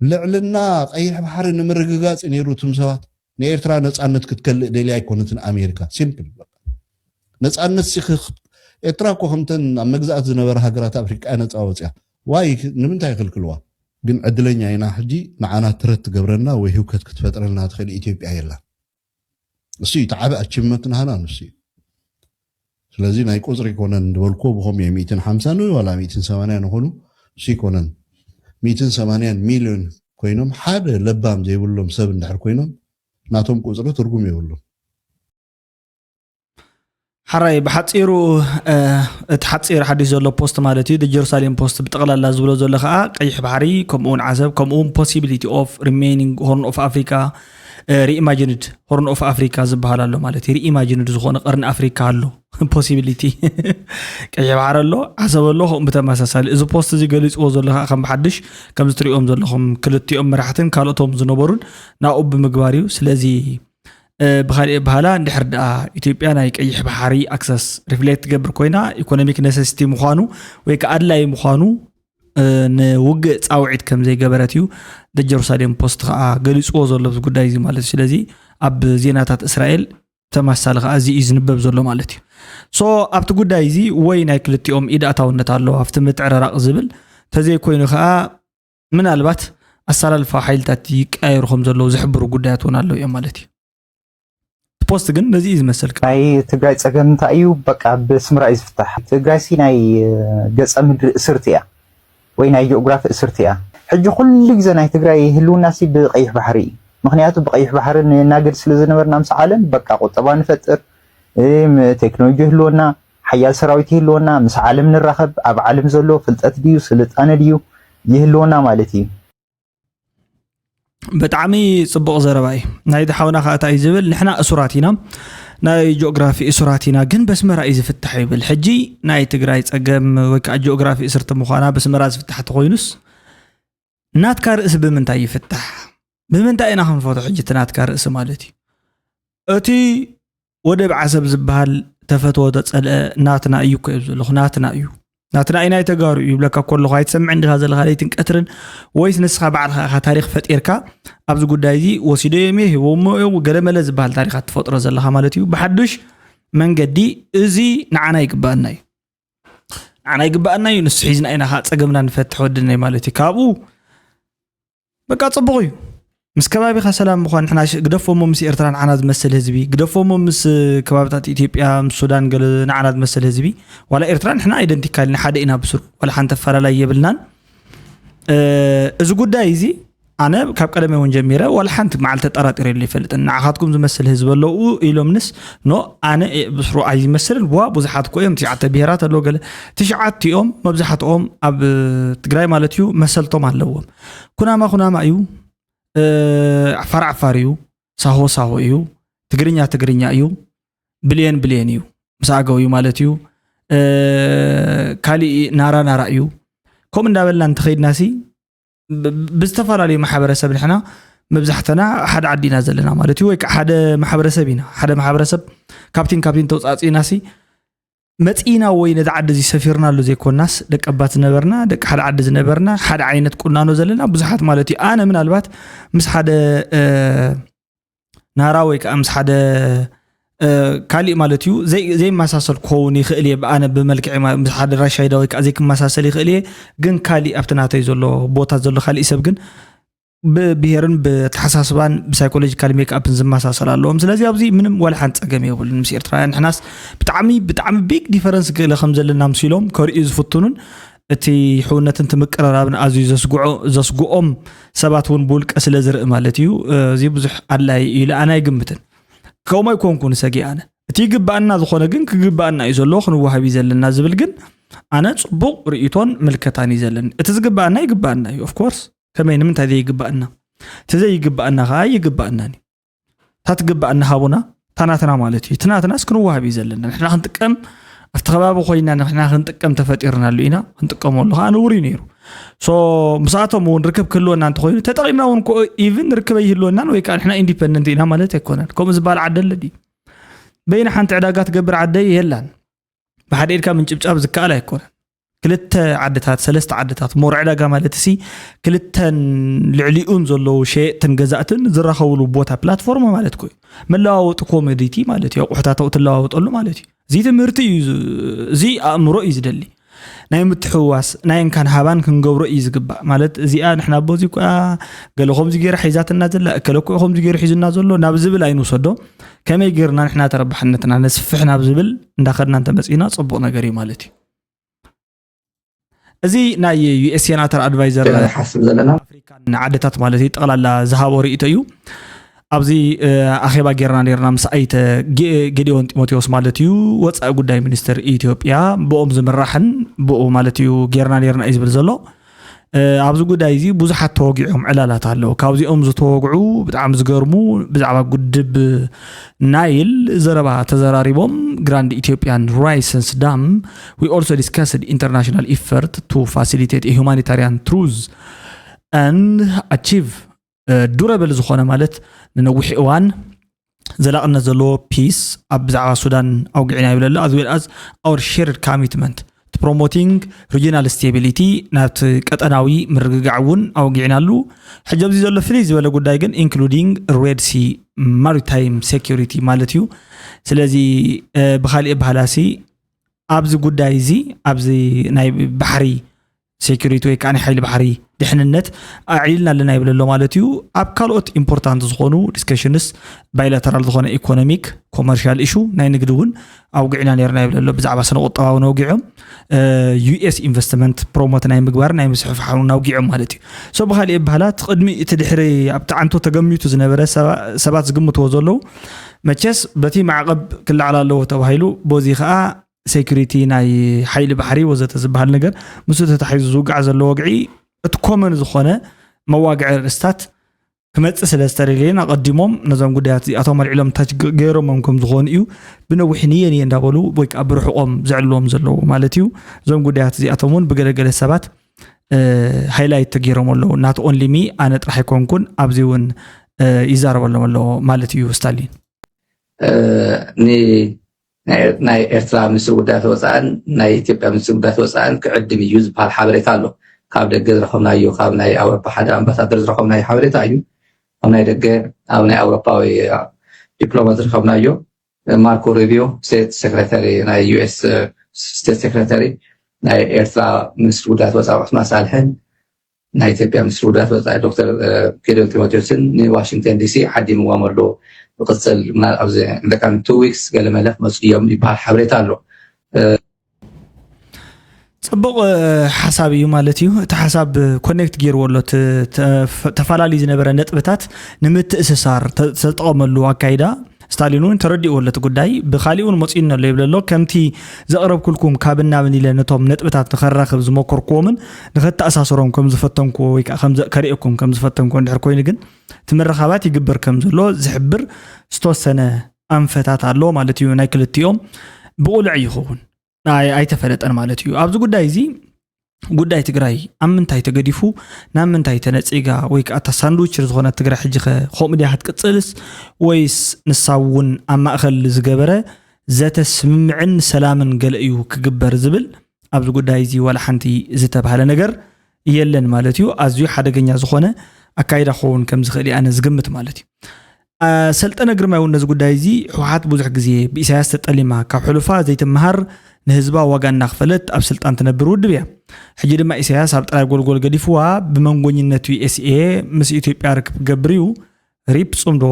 ልዕልና ቀይሕ ባሕሪ ንምርግጋጽ ነይሩ። እቶም ሰባት ንኤርትራ ነጻነት ክትከልእ ደልያ ኣይኮነትን ኣሜሪካ። ሲምፕል። ነጻነት ሲ ክኽ-፣ ኤርትራ እኮ ከምተን ኣብ መግዛእቲ ዝነበረ ሃገራት ኣፍሪቃ እያ ነጻ ወጽያ። ዋይ፣ ንምንታይ ይኽልክልዋ? ግን ዕድለኛ ኢና ሕጂ፣ ንዓና ትረት ትገብረና ወይ ህውከት ክትፈጥረልና ትኽእል ኢትዮጵያ የላን። እሱ እዩ እቲ ዓቢ ኣቺቭመንት ናህና ንሱ እዩ። ስለዚ ናይ ቁጽሪ ይኮነን ዝበልኩዎ ብኸም እየ ሚእትን ሓምሳን ወይ ዋላ ሚእትን ሰማንያን ይኾኑ፣ እሱ ይኮነን። ሚእትን ሰማንያን ሚልዮን ኮይኖም ሓደ ለባም ዘይብሎም ሰብ እንድሕር ኮይኖም ናቶም ቁጽሪ ትርጉም የብሉን። ሓራይ ብሓፂሩ፣ እቲ ሓፂር ሓዲሽ ዘሎ ፖስት ማለት እዩ። ጀሩሳሌም ፖስት ብጠቕላላ ዝብሎ ዘሎ ከዓ ቀይሕ ባሕሪ፣ ከምኡውን ዓሰብ፣ ከምኡውን possibility of remaining Horn of Africa, reimagined Horn of Africa ዝበሃል ኣሎ ማለት እዩ። Reimagined ዝኾነ ቀርኒ ኣፍሪካ ኣሎ። Possibility ቀይሕ ባሕሪ ኣሎ፣ ዓሰብ ኣሎ። ከምኡ ብተመሳሳሊ እዚ ፖስት እዚ ገሊፅዎ ዘሎ ከዓ ከም ብሓድሽ ከምዚ ትሪኦም ዘለኹም ክልቲኦም መራሕትን ካልኦቶም ዝነበሩን ናብኡ ብምግባር እዩ። ስለዚ ብካሊእ ኣበሃህላ እንድሕር ደኣ ኢትዮጵያ ናይ ቀይሕ ባሕሪ ኣክሰስ ሪፍሌክት ትገብር ኮይና ኢኮኖሚክ ነሰሲቲ ምዃኑ ወይ ከዓ ኣድላዪ ምዃኑ ንውግእ ፃውዒት ከም ዘይገበረት እዩ ደ ጀሩሳሌም ፖስት ከዓ ገሊፅዎ ዘሎ ኣብዚ ጉዳይ እዚ ማለት እዩ። ስለዚ ኣብ ዜናታት እስራኤል ተመሳሳሊ ከዓ እዚ እዩ ዝንበብ ዘሎ ማለት እዩ። ሶ ኣብቲ ጉዳይ እዚ ወይ ናይ ክልቲኦም ኢድ ኣእታውነት ኣሎ ኣብቲ ምትዕርራቕ ዝብል ተዘይኮይኑ ከዓ ምናልባት ኣሰላልፋ ሓይልታት ይቀያየሩ ከም ዘለዉ ዝሕብሩ ጉዳያት እውን ኣለዉ እዮም ማለት እዩ። እቲ ፖስት ግን ነዚ እዩ ዝመስል። ናይ ትግራይ ፀገም እንታይ እዩ? በቃ ብስምራ እዩ ዝፍታሕ። ትግራይ ሲ ናይ ገፀ ምድሪ እስርቲ እያ ወይ ናይ ጂኦግራፊ እስርቲ እያ። ሕጂ ኩሉ ግዜ ናይ ትግራይ ህልውና ሲ ብቀይሕ ባሕሪ እዩ። ምክንያቱ ብቀይሕ ባሕሪ ንናገድ ስለ ዝነበርና ምስ ዓለም በቃ ቁጠባ ንፈጥር፣ ቴክኖሎጂ ይህልወና፣ ሓያል ሰራዊት ይህልወና፣ ምስ ዓለም ንራኸብ፣ ኣብ ዓለም ዘሎ ፍልጠት ድዩ ስልጣነ ድዩ ይህልወና ማለት እዩ። ብጣዕሚ ፅቡቕ ዘረባ እዩ ናይቲ ሓውና ከዓ እንታይ እዩ ዝብል ንሕና እሱራት ኢና ናይ ጂኦግራፊ እሱራት ኢና ግን በስመራ እዩ ዝፍታሕ ይብል ሕጂ ናይ ትግራይ ፀገም ወይ ከዓ ጂኦግራፊ እስርቲ ምዃና በስመራ ዝፍታሕ ተኮይኑስ ናትካ ርእሲ ብምንታይ ይፍታሕ ብምንታይ ኢና ክንፈቶ ሕጂ እቲ ናትካ ርእሲ ማለት እዩ እቲ ወደብ ዓሰብ ዝበሃል ተፈትዎ ተጸልአ ናትና እዩ እኮ እየ ዘለኹ ናትና እዩ ናትና እዩ ናይ ተጋሩ እዩ ይብለካ ከለኹ ኣይትሰምዕን ዲኻ ዘለኻ ለይትን ቀትርን ወይስ ንስኻ ባዕልኻ ኢኻ ታሪኽ ፈጢርካ ኣብዚ ጉዳይ እዚ ወሲዶ እዮም እየ ሂቦሞ እዮም ገለመለ ዝበሃል ታሪኻት ትፈጥሮ ዘለኻ ማለት እዩ ብሓዱሽ መንገዲ እዚ ንዓና ይግባአና እዩ ንዓና ይግባአና እዩ ንሱ ሒዝና ኢና ከዓ ፀገምና ንፈትሕ ወድነይ ማለት እዩ ካብኡ በቃ ፅቡቕ እዩ ምስ ከባቢኻ ሰላም ምኳን ንሕና ግደፎሞ ምስ ኤርትራ ንዓና ዝመስል ህዝቢ ግደፎሞ ምስ ከባብታት ኢትዮጵያ ምስ ሱዳን ገለ ንዓና ዝመስል ህዝቢ ዋላ ኤርትራ ንሕና ኣይደንቲካል ንሓደ ኢና ብስሩ ዋላ ሓንቲ ኣፈላላይ የብልናን እዚ ጉዳይ እዚ ኣነ ካብ ቀደመ እውን ጀሚረ ዋላ ሓንቲ መዓልቲ ጠራጢረሉ ይፈልጥን ንዓኻትኩም ዝመስል ህዝቢ ኣለዉ ኢሎምንስ ኖ ኣነ ብስሩ ኣይመስልን ዋ ብዙሓት እኮ እዮም ትሽዓተ ብሄራት ኣለዉ ገለ ትሽዓቲኦም መብዛሕትኦም ኣብ ትግራይ ማለት እዩ መሰልቶም ኣለዎም ኩናማ ኩናማ እዩ ዓፋር ዓፋር እዩ ሳሆ ሳሆ እዩ ትግርኛ ትግርኛ እዩ ብልየን ብልየን እዩ ምስ ኣገው እዩ ማለት እዩ ካሊእ ናራ ናራ እዩ ከምኡ እንዳበልና እንተኸይድና ሲ ብዝተፈላለዩ ማሕበረሰብ ንሕና መብዛሕተና ሓደ ዓዲ ኢና ዘለና ማለት እዩ ወይ ሓደ ማሕበረሰብ ኢና ሓደ ማሕበረሰብ ካብቲን ካብቲን ተውፃፂእና ሲ መፂእና ወይ ነዚ ዓዲ እዚ ሰፊርናሉ ዘይኮናስ ደቂ ኣባት ዝነበርና ደቂ ሓደ ዓዲ ዝነበርና ሓደ ዓይነት ቁናኖ ዘለና ብዙሓት ማለት እዩ ኣነ ምናልባት ምስ ሓደ ናራ ወይ ከዓ ምስ ሓደ ካሊእ ማለት እዩ ዘይመሳሰል ክኸውን ይኽእል እየ ብኣነ ብመልክዕ ምስ ሓደ ራሻይዳ ወይ ከዓ ዘይክመሳሰል ይኽእል እየ ግን ካሊእ ኣብቲ ናተይ ዘሎ ቦታ ዘሎ ካሊእ ሰብ ግን ብብሄርን ብተሓሳስባን ብሳይኮሎጂካል ሜክኣፕን ዝመሳሰል ኣለዎም ስለዚ ኣብዚ ምንም ዋላ ሓንቲ ፀገም የብሉን ምስ ኤርትራውያን ንሕናስ ብጣዕሚ ብጣዕሚ ቢግ ዲፈረንስ ገለ ከም ዘለና ምሲሎም ከርእዩ ዝፍትኑን እቲ ሕውነትን እቲ ምቅርራብን ኣዝዩ ዘስግዖ ዘስግኦም ሰባት እውን ብውልቀ ስለ ዝርኢ ማለት እዩ እዚ ብዙሕ ኣድላይ እዩ ኢለ ኣነ ኣይግምትን ከምኡ ኣይኮንኩን ሰጊ ኣነ እቲ ይግባኣና ዝኾነ ግን ክግባኣና እዩ ዘለዎ ክንወሃብ እዩ ዘለና ዝብል ግን ኣነ ፅቡቕ ርእይቶን ምልከታን እዩ ዘለኒ እቲ ዝግባኣና ይግባኣና እዩ ኦፍኮርስ ከመይ ንምንታይ ዘይግባኣና? እቲ ዘይግባኣና ከዓ ይግባኣና እዩ። እታ ትግባኣና ሃቡና፣ እታ ናትና ማለት እዩ። እቲ ናትናስ ክንወሃብ እዩ ዘለና። ንሕና ክንጥቀም ኣብቲ ከባቢ ኮይና ንሕና ክንጥቀም ተፈጢርናሉ ኢና፣ ክንጥቀመሉ ከዓ ንቡር እዩ ነይሩ። ሶ ምስኣቶም እውን ርክብ ክህልወና እንተኮይኑ ተጠቂምና እውን ኢቭን ርክበ ይህልወናን ወይ ከዓ ንሕና ኢንዲፐንደንት ኢና ማለት ኣይኮነን። ከምኡ ዝበሃል ዓዲ ኣሎ ድዩ? በይና ሓንቲ ዕዳጋ ትገብር ዓደ የላን። ብሓደ ኢድካ ምንጭብጫብ ዝከኣል ኣይኮነን። ክልተ ዓድታት ሰለስተ ዓድታት ሞር ዕዳጋ ማለት ሲ ክልተን ልዕሊኡን ዘለዉ ሸየጥትን ገዛእትን ዝራኸብሉ ቦታ ፕላትፎርም ማለት ኮዩ መለዋወጢ ኮሞዲቲ ማለት እዩ። ኣቑሑታት ትለዋወጠሉ ማለት እዩ። እዚ ትምህርቲ እዩ። እዚ ኣእምሮ እዩ ዝደሊ። ናይ ምትሕውዋስ ናይ እንካን ሃባን ክንገብሮ እዩ ዝግባእ። ማለት እዚኣ ንሕና ኣቦ እዚ እኳ ገለ ከምዚ ገይራ ሒዛትና ዘላ እከለ እኮ ከምዚ ገይሩ ሒዙና ዘሎ ናብ ዝብል ኣይንውሰዶ። ከመይ ገይርና ንሕና ተረባሕነትና ነስፍሕ ናብ ዝብል እንዳኸድና እንተመፂና ፅቡቕ ነገር እዩ ማለት እዩ። እዚ ናይ ዩ ኤስ ሴናተር ኣድቫይዘር ሓስብ ዘለና ኣፍሪካን ዓድታት ማለት እዩ ጠቕላላ ዝሃቦ ርእይቶ እዩ። ኣብዚ ኣኼባ ጌርና ኔርና ምስ ኣይተ ጌዲዮን ጢሞቴዎስ ማለት እዩ ወፃኢ ጉዳይ ሚኒስትር ኢትዮጵያ ብኦም ዝምራሕን ብኡ ማለት እዩ ጌርና ኔርና እዩ ዝብል ዘሎ። ኣብዚ ጉዳይ እዚ ብዙሓት ተወጊዖም ዕላላት ኣለዉ። ካብዚኦም ዝተወግዑ ብጣዕሚ ዝገርሙ ብዛዕባ ጉድብ ናይል ዘረባ ተዘራሪቦም። Grand Ethiopian Renaissance Dam, we also discussed international effort to facilitate a humanitarian truce and achieve durable ዝኾነ ማለት ንነዊሕ እዋን ዘላቕነት ዘለዎ ፒስ ኣብ ብዛዕባ ሱዳን ኣውጊዕና ይብለሉ። As well as our shared commitment to promoting regional stability, ናብቲ ቀጠናዊ ምርግጋዕ እውን ኣውጊዕናሉ። ሕጂ ኣብዚ ዘሎ ፍልይ ዝበለ ጉዳይ ግን including Red Sea maritime security ማለት እዩ። ስለዚ ብካሊእ ባህላሲ ኣብዚ ጉዳይ እዚ ኣብዚ ናይ ባሕሪ ሴኩሪቲ ወይ ከዓ ናይ ሓይሊ ባሕሪ ድሕንነት ኣዕሊልና ኣለና ይብል ኣሎ ማለት እዩ። ኣብ ካልኦት ኢምፖርታንት ዝኾኑ ዲስከሽንስ ባይላተራል ዝኾነ ኢኮኖሚክ ኮመርሻል ኢሹ ናይ ንግዲ እውን ኣውጊዕና ነርና ይብል ኣሎ። ብዛዕባ ስነ ቁጠባ እውን ኣውጊዖም ዩ ኤስ ኢንቨስትመንት ፕሮሞት ናይ ምግባር ናይ ምስሕፋሕ እውን ኣውጊዖም ማለት እዩ። ሶ ብካሊእ ይበሃላ እቲ ቅድሚ እቲ ድሕሪ ኣብቲ ዓንቶ ተገሚቱ ዝነበረ ሰባት ዝግምትዎ ዘለዉ መቸስ በቲ ማዕቐብ ክለዓል ኣለዎ ተባሂሉ በዚ ከዓ ሴኩሪቲ ናይ ሓይሊ ባሕሪ ወዘተ ዝበሃል ነገር ምስ ተታሒዙ ዝውጋዕ ዘሎ ወግዒ እቲ ኮመን ዝኾነ መዋግዒ ርእስታት ክመፅእ ስለ ዝተደለየን ኣቐዲሞም ነዞም ጉዳያት እዚኣቶም ኣልዒሎም ታች ገይሮሞም ከም ዝኾኑ እዩ ብነዊሕ ንየ ንየ እንዳበሉ ወይ ከዓ ብርሕቆም ዘዕልዎም ዘለዉ ማለት እዩ። እዞም ጉዳያት እዚኣቶም እውን ብገለገለ ሰባት ሃይላይት ተገይሮም ኣለዉ። ናት ኦንሊ ሚ ኣነ ጥራሕ ኣይኮንኩን ኣብዚ እውን ይዛረበሎም ኣለዎ ማለት እዩ ስታሊን። ናይ ኤርትራ ሚኒስትሪ ጉዳያት ወፃእን ናይ ኢትዮጵያ ሚኒስትሪ ጉዳያት ወፃእን ክዕድም እዩ ዝበሃል ሓበሬታ ኣሎ። ካብ ደገ ዝረኸብናዮ ካብ ናይ ኣውሮፓ ሓደ ኣምባሳደር ዝረኸብናዮ ሓበሬታ እዩ። ኣብ ናይ ደገ ኣብ ናይ ኣውሮፓዊ ዲፕሎማት ዝረኸብናዮ ማርኮ ሩቢዮ ስቴት ሴክሬታሪ ናይ ዩ ኤስ ስቴት ሴክሬታሪ ናይ ኤርትራ ሚኒስትሪ ጉዳያት ወፃኢ ዑስማን ሳልሕን ናይ ኢትዮጵያ ሚኒስትሪ ጉዳያት ወፃኢ ዶክተር ጌዲዮን ጢሞቴዎስን ንዋሽንግተን ዲሲ ዓዲምዎም ኣሎ። ብቅፅል ኣብዚ እንደካ ቱ ዊክስ ገለመለ ክመፁ እዮም ይበሃል ሓበሬታ ኣሎ። ፅቡቕ ሓሳብ እዩ ማለት እዩ። እቲ ሓሳብ ኮኔክት ገይርዎ ኣሎ ተፈላለዩ ዝነበረ ነጥብታት ንምትእስሳር ተጠቐመሉ ኣካይዳ ስታሊን እውን ተረዲእዎ ኣሎ እቲ ጉዳይ። ብካሊእ እውን መፂኡኒ ኣሎ ይብል ኣሎ። ከምቲ ዘቕረብኩልኩም ካብን ናብን ኢለ ነቶም ነጥብታት ንኸራኽብ ዝመኮርኩዎምን ንኸተኣሳሰሮም ከም ዝፈተንኩዎ ወይ ከዓ ከርእየኩም ከም ዝፈተንኩዎ እንድሕር ኮይኑ ግን እቲ ምርኻባት ይግበር ከም ዘሎ ዝሕብር ዝተወሰነ ኣንፈታት ኣሎ ማለት እዩ። ናይ ክልቲኦም ብቑልዕ ይኸውን ኣይተፈለጠን ማለት እዩ። ኣብዚ ጉዳይ እዚ ጉዳይ ትግራይ ኣብ ምንታይ ተገዲፉ ናብ ምንታይ ተነፂጋ ወይ ከዓ እታ ሳንድዊች ዝኾነት ትግራይ ሕጂ ኸ ከምኡ ድያ ክትቅፅልስ ወይስ ንሳ እውን ኣብ ማእኸል ዝገበረ ዘተ ስምምዕን ሰላምን ገለ እዩ ክግበር ዝብል ኣብዚ ጉዳይ እዚ ዋላ ሓንቲ ዝተባህለ ነገር የለን ማለት እዩ። ኣዝዩ ሓደገኛ ዝኾነ ኣካይዳ ክኸውን ከም ዝኽእል ኣነ ዝግምት ማለት እዩ። ሰልጠነ ግርማይ እውን ነዚ ጉዳይ እዚ ህወሓት ብዙሕ ግዜ ብኢሳያስ ተጠሊማ ካብ ሕሉፋ ዘይትመሃር ንህዝባ ዋጋ እናኽፈለት ኣብ ስልጣን ትነብር ውድብ እያ። ሕጂ ድማ ኢሳያስ ኣብ ጥራይ ጎልጎል ገዲፍዋ ብመንጎኝነት ዩ ኤስ ኤ ምስ ኢትዮጵያ ርክብ ክገብር እዩ። ሪፕ ፅምዶ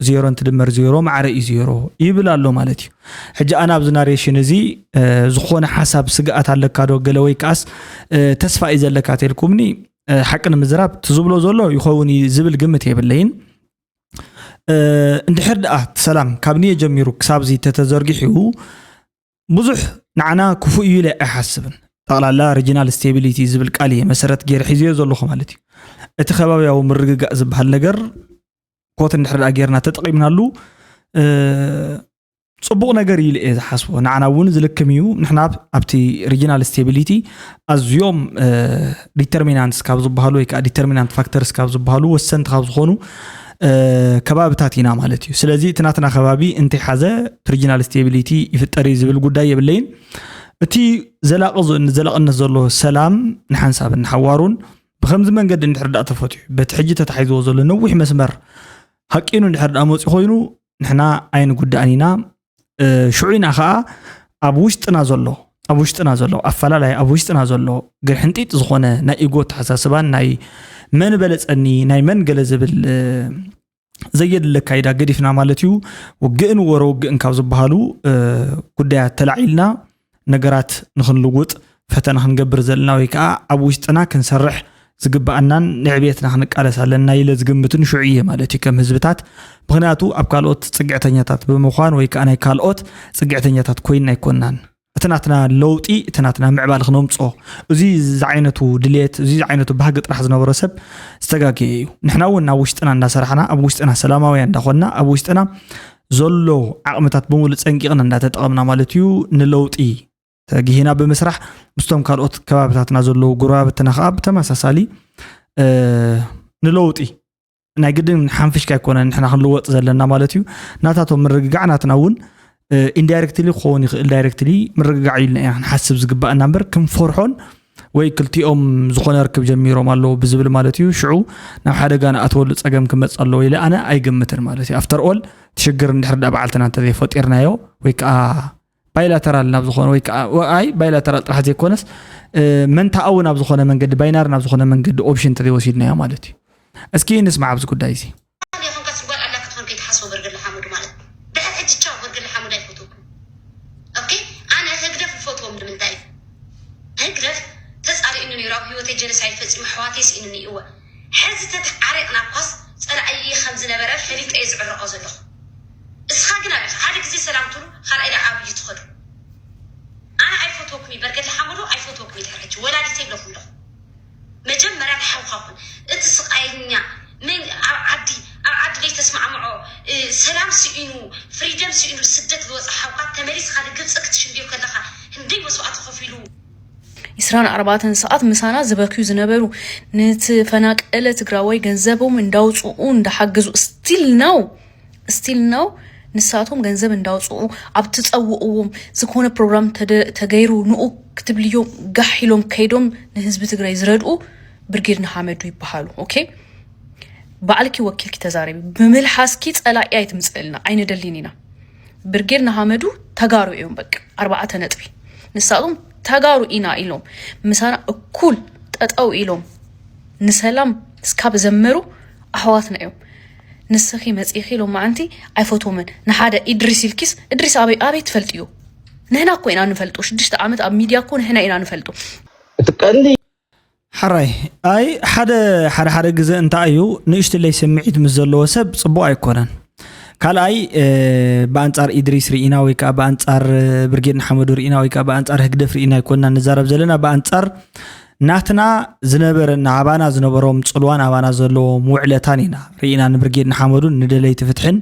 ዜሮ እንትድመር ዜሮ ማዕረ እዩ ዜሮ ይብል ኣሎ ማለት እዩ። ሕጂ ኣነ ኣብዚ ናሬሽን እዚ ዝኾነ ሓሳብ ስግኣት ኣለካ ዶ ገለ ወይ ከዓስ ተስፋ እዩ ዘለካ ተልኩምኒ ሓቂ ንምዝራብ ትዝብሎ ዘሎ ይኸውን እዩ ዝብል ግምት የብለይን። እንድሕር ደኣ ሰላም ካብ ንየ ጀሚሩ ክሳብዚ ተተዘርጊሑ ብዙሕ ንዓና ክፉእ እዩ ኢለ ኣይሓስብን። ጠቕላላ ሪጂናል ስቴቢሊቲ ዝብል ቃል እየ መሰረት ገይረ ሒዝዮ ዘለኹ ማለት እዩ። እቲ ከባቢያዊ ምርግጋእ ዝበሃል ነገር ኮት እንድሕር ደኣ ጌርና ተጠቒምናሉ፣ እ፣ ጽቡቕ ነገር እዩ ኢለ እየ ዝሓስቦ። ንዓና እውን ዝልክም እዩ። ንሕና ኣብ-፣ ኣብቲ ሪጂናል ስቴቢሊቲ ኣዝዮም፣ እ፣ ዲተርሚናንትስ ካብ ዝበሃሉ ወይ ከዓ ዲተርሚናንት ፋክተርስ ካብ ዝበሃሉ ወሰንቲ ካብ ዝኾኑ፣ እ፣ ከባብታት ኢና ማለት እዩ። ስለዚ እቲ ናትና ከባቢ እንተይሓዘ እቲ ሪጂናል ስቴቢሊቲ ይፍጠር እዩ ዝብል ጉዳይ የብለይን። እቲ ዘላቒ ዞ-፣ ዘላቕነት ዘሎ ሰላም ንሓንሳብን ንሓዋሩን ብኸምዚ መንገዲ እንድሕር ደኣ ተፈትዩ፣ በቲ ሕጂ ተታሒዝዎ ዘሎ ነዊሕ መስመር ሃቂኑ እንድሕር ደኣ መፂኡ ኮይኑ፣ ንሕና ኣይንጉዳእን ኢና። እ፣ ሽዑ ኢና ኸዓ ኣብ ውሽጥና ዘሎ፣ ኣብ ውሽጥና ዘሎ ኣፈላላይ፣ ኣብ ውሽጥና ዘሎ ግርሕንጢጥ ዝኾነ ናይ ኢጎ ኣተሓሳስባን ናይ መን በለጸኒ፣ ናይ መን ገለ ዝብል፣ እ፣ ዘየድሊ ኣካይዳ ገዲፍና ማለት እዩ። ውግእን ወረ ውግእን ካብ ዝበሃሉ፣ እ፣ ጉዳያት ተላዒልና ነገራት ንኽንልውጥ ፈተነ ክንገብር ዘለና ወይ ከዓ ኣብ ውሽጥና ክንሰርሕ ዝግብኣናን ንዕብየትና ክንቃለስ ኣለና ኢለ ዝግምትን ሽዑ እየ ማለት እዩ ከም ህዝብታት። ምኽንያቱ ኣብ ካልኦት ጽግዕተኛታት ብምዃን ወይ ከዓ ናይ ካልኦት ጽግዕተኛታት ኮይንና ኣይኮንናን። እቲ ናትና ለውጢ፣ እቲ ናትና ምዕባል ክነምጾ፣ እዚ ዝዓይነቱ ድልየት፣ እዚ ዝዓይነቱ ባህጊ ጥራሕ ዝነበሮ ሰብ ዝተጋገየ እዩ። ንሕና እውን ናብ ውሽጥና እንዳሰራሕና፣ ኣብ ውሽጥና ሰላማውያን እንዳኾንና፣ ኣብ ውሽጥና ዘሎ ዓቕምታት ብምሉእ ጸንቂቕና እንዳተጠቐምና ማለት እዩ፣ ንለውጢ ተጊሂና ብምስራሕ፣ ምስቶም ካልኦት ከባብታትና ዘለዉ ጎረባብትና ከዓ ብተመሳሳሊ፣ እ፣ ንለውጢ ናይ ግድን ሓንፊሽካ ኣይኮነን ንሕና ክንልወጥ ዘለና ማለት እዩ። ናታቶም ምርግጋዕ ናትና እውን፣ እ፣ ኢንዳይሬክትሊ ክኸውን ይኽእል፣ ዳይሬክትሊ ምርግጋዕ ኢልና ኢና ክንሓስብ ዝግባኣና እምበር ክንፈርሖን ወይ ክልቲኦም ዝኾነ ርክብ ጀሚሮም ኣለዉ ብዝብል ማለት እዩ። ሽዑ ናብ ሓደጋ ንኣትወሉ ጸገም ክመጽእ ኣለዎ ኢለ ኣነ ኣይግምትን ማለት እዩ። ኣፍተር ኦል፣ እቲ ሽግር እንድሕር ደኣ ባዕልትና እንተዘይፈጢርናዮ ወይ ከዓ ባይላተራል ናብ ዝኾነ ወይ ከዓ፣ ኣይ፣ ባይላተራል ጥራሕ ዘይኮነስ፣ እ፣ መንታኣዊ ናብ ዝኾነ መንገዲ፣ ባይናሪ ናብ ዝኾነ መንገዲ ኦፕሽን እንተዘይወሲድናዮ ማለት እዩ። እስኪ ንስማዕ ኣብዚ ጉዳይ እዚ። ኣነ ይኹን ቀስ ጓል ኣላ ክትኾን ከይትሓስቦ በርገለ ሓሙድ ማለት። ድሕር ሕጂ ቻው በርገለ ሓሙድ ኣይፈትወኩም። ኦኬ? ኣነ ህግደፍ ይፈትዎም ንምንታይ? ህግደፍ ተጻሊኡኒ ነይሩ፣ ኣብ ህይወተይ ጀነሳይድ ፈጺሙ፣ ኣሕዋተይ ስኢኑኒ፣ እወ። ሕዚ ተተዓሪቕና እኳስ ጸላኢይ ከም ዝነበረ ፈሊጠ እየ ዝዕረቖ ዘለኹ። እስኻ ግን ኣበይ ኢኻ? ሓደ ግዜ ሰላም ትብሉ፣ ካልኣይ ደኣ ዓብዩ ትኸዱ። ኣነ ኣይፈትወኩም እዩ፣ በርገለ ሓመዱ ኣይፈትወኩም እዩ። ድሕሪ ሕጂ ወላዲተይ ይብለኩም ኣለኹ። መጀመርያ ተሓውኻኹን። እቲ ስቓየኛ፣ ምን ኣብ ዓዲ፣ ኣብ ዓዲ ዘይተስማዕምዖ፣ እ፣ ሰላም ስኢኑ፣ ፍሪደም ስኢኑ፣ ስደት ዝወጸ ሓውካ ተመሊስካ ንግብጺ ክትሽንድዮ ከለኻ፣ ህንደይ መስዋእቲ ከፊሉ። ዒስራን ኣርባዕተን ሰዓት ምሳና ዝበክዩ ዝነበሩ፣ ንተፈናቀለ ትግራዋይ ገንዘቦም እንዳውፅኡ እንዳሓገዙ፣ still now፣ still now ንሳቶም ገንዘብ እንዳውፅኡ፣ ኣብ ትፀውእዎም ዝኾነ ፕሮግራም ተደ-፣ ተገይሩ ንኡ ክትብልዮም ጋሕ ኢሎም ከይዶም ንህዝቢ ትግራይ ዝረድኡ ብርጌድ ንሓመዱ ይበሃሉ። ኦኬ፣ ባዕልኪ ወኪልኪ ተዛረቢ፣ ብምልሓስኪ ፀላኢ ኣይትምፅእልና፣ ኣይንደሊን ኢና። ብርጌድ ንሓመዱ ተጋሩ እዮም፣ በቃ ኣርባዕተ ነጥቢ። ንሳቶም ተጋሩ ኢና ኢሎም ምሳና እኩል ጠጠው ኢሎም ንሰላም እስካብ ዘመሩ ኣሕዋትና እዮም። ንስኺ መፂኺ ሎማዓንቲ ኣይፈትዎምን ንሓደ ኢድሪስ ኢልኪስ፣ እድሪስ ኣበይ ኣበይ ትፈልጥዮ? ንሕና እኮ ኢና ንፈልጦ፣ ሽዱሽተ ዓመት ኣብ ሚድያ እኮ ንሕና ኢና ንፈልጦ። እቲ ቀንዲ ሕራይ፣ ኣይ፣ ሓደ ሓደ ሓደ ግዘ እንታይ እዩ፣ ንእሽትለይ ስምዒት ምስ ዘለዎ ሰብ ፅቡቕ ኣይኮነን። ካልኣይ፣ ብኣንፃር ኢድሪስ ርኢና ወይ ከዓ ብኣንፃር ብርጌድ ንሓመዱ ርኢና ወይ ከዓ ብኣንፃር ህግደፍ ርኢና ኣይኮንና ንዛረብ ዘለና፣ ብኣንፃር ናትና ዝነበረና፣ ኣባና ዝነበሮም ፅልዋን ኣባና ዘለዎም ውዕለታን ኢና ርኢና ንብርጌድ ንሓመዱን ንደለይቲ ፍትሕን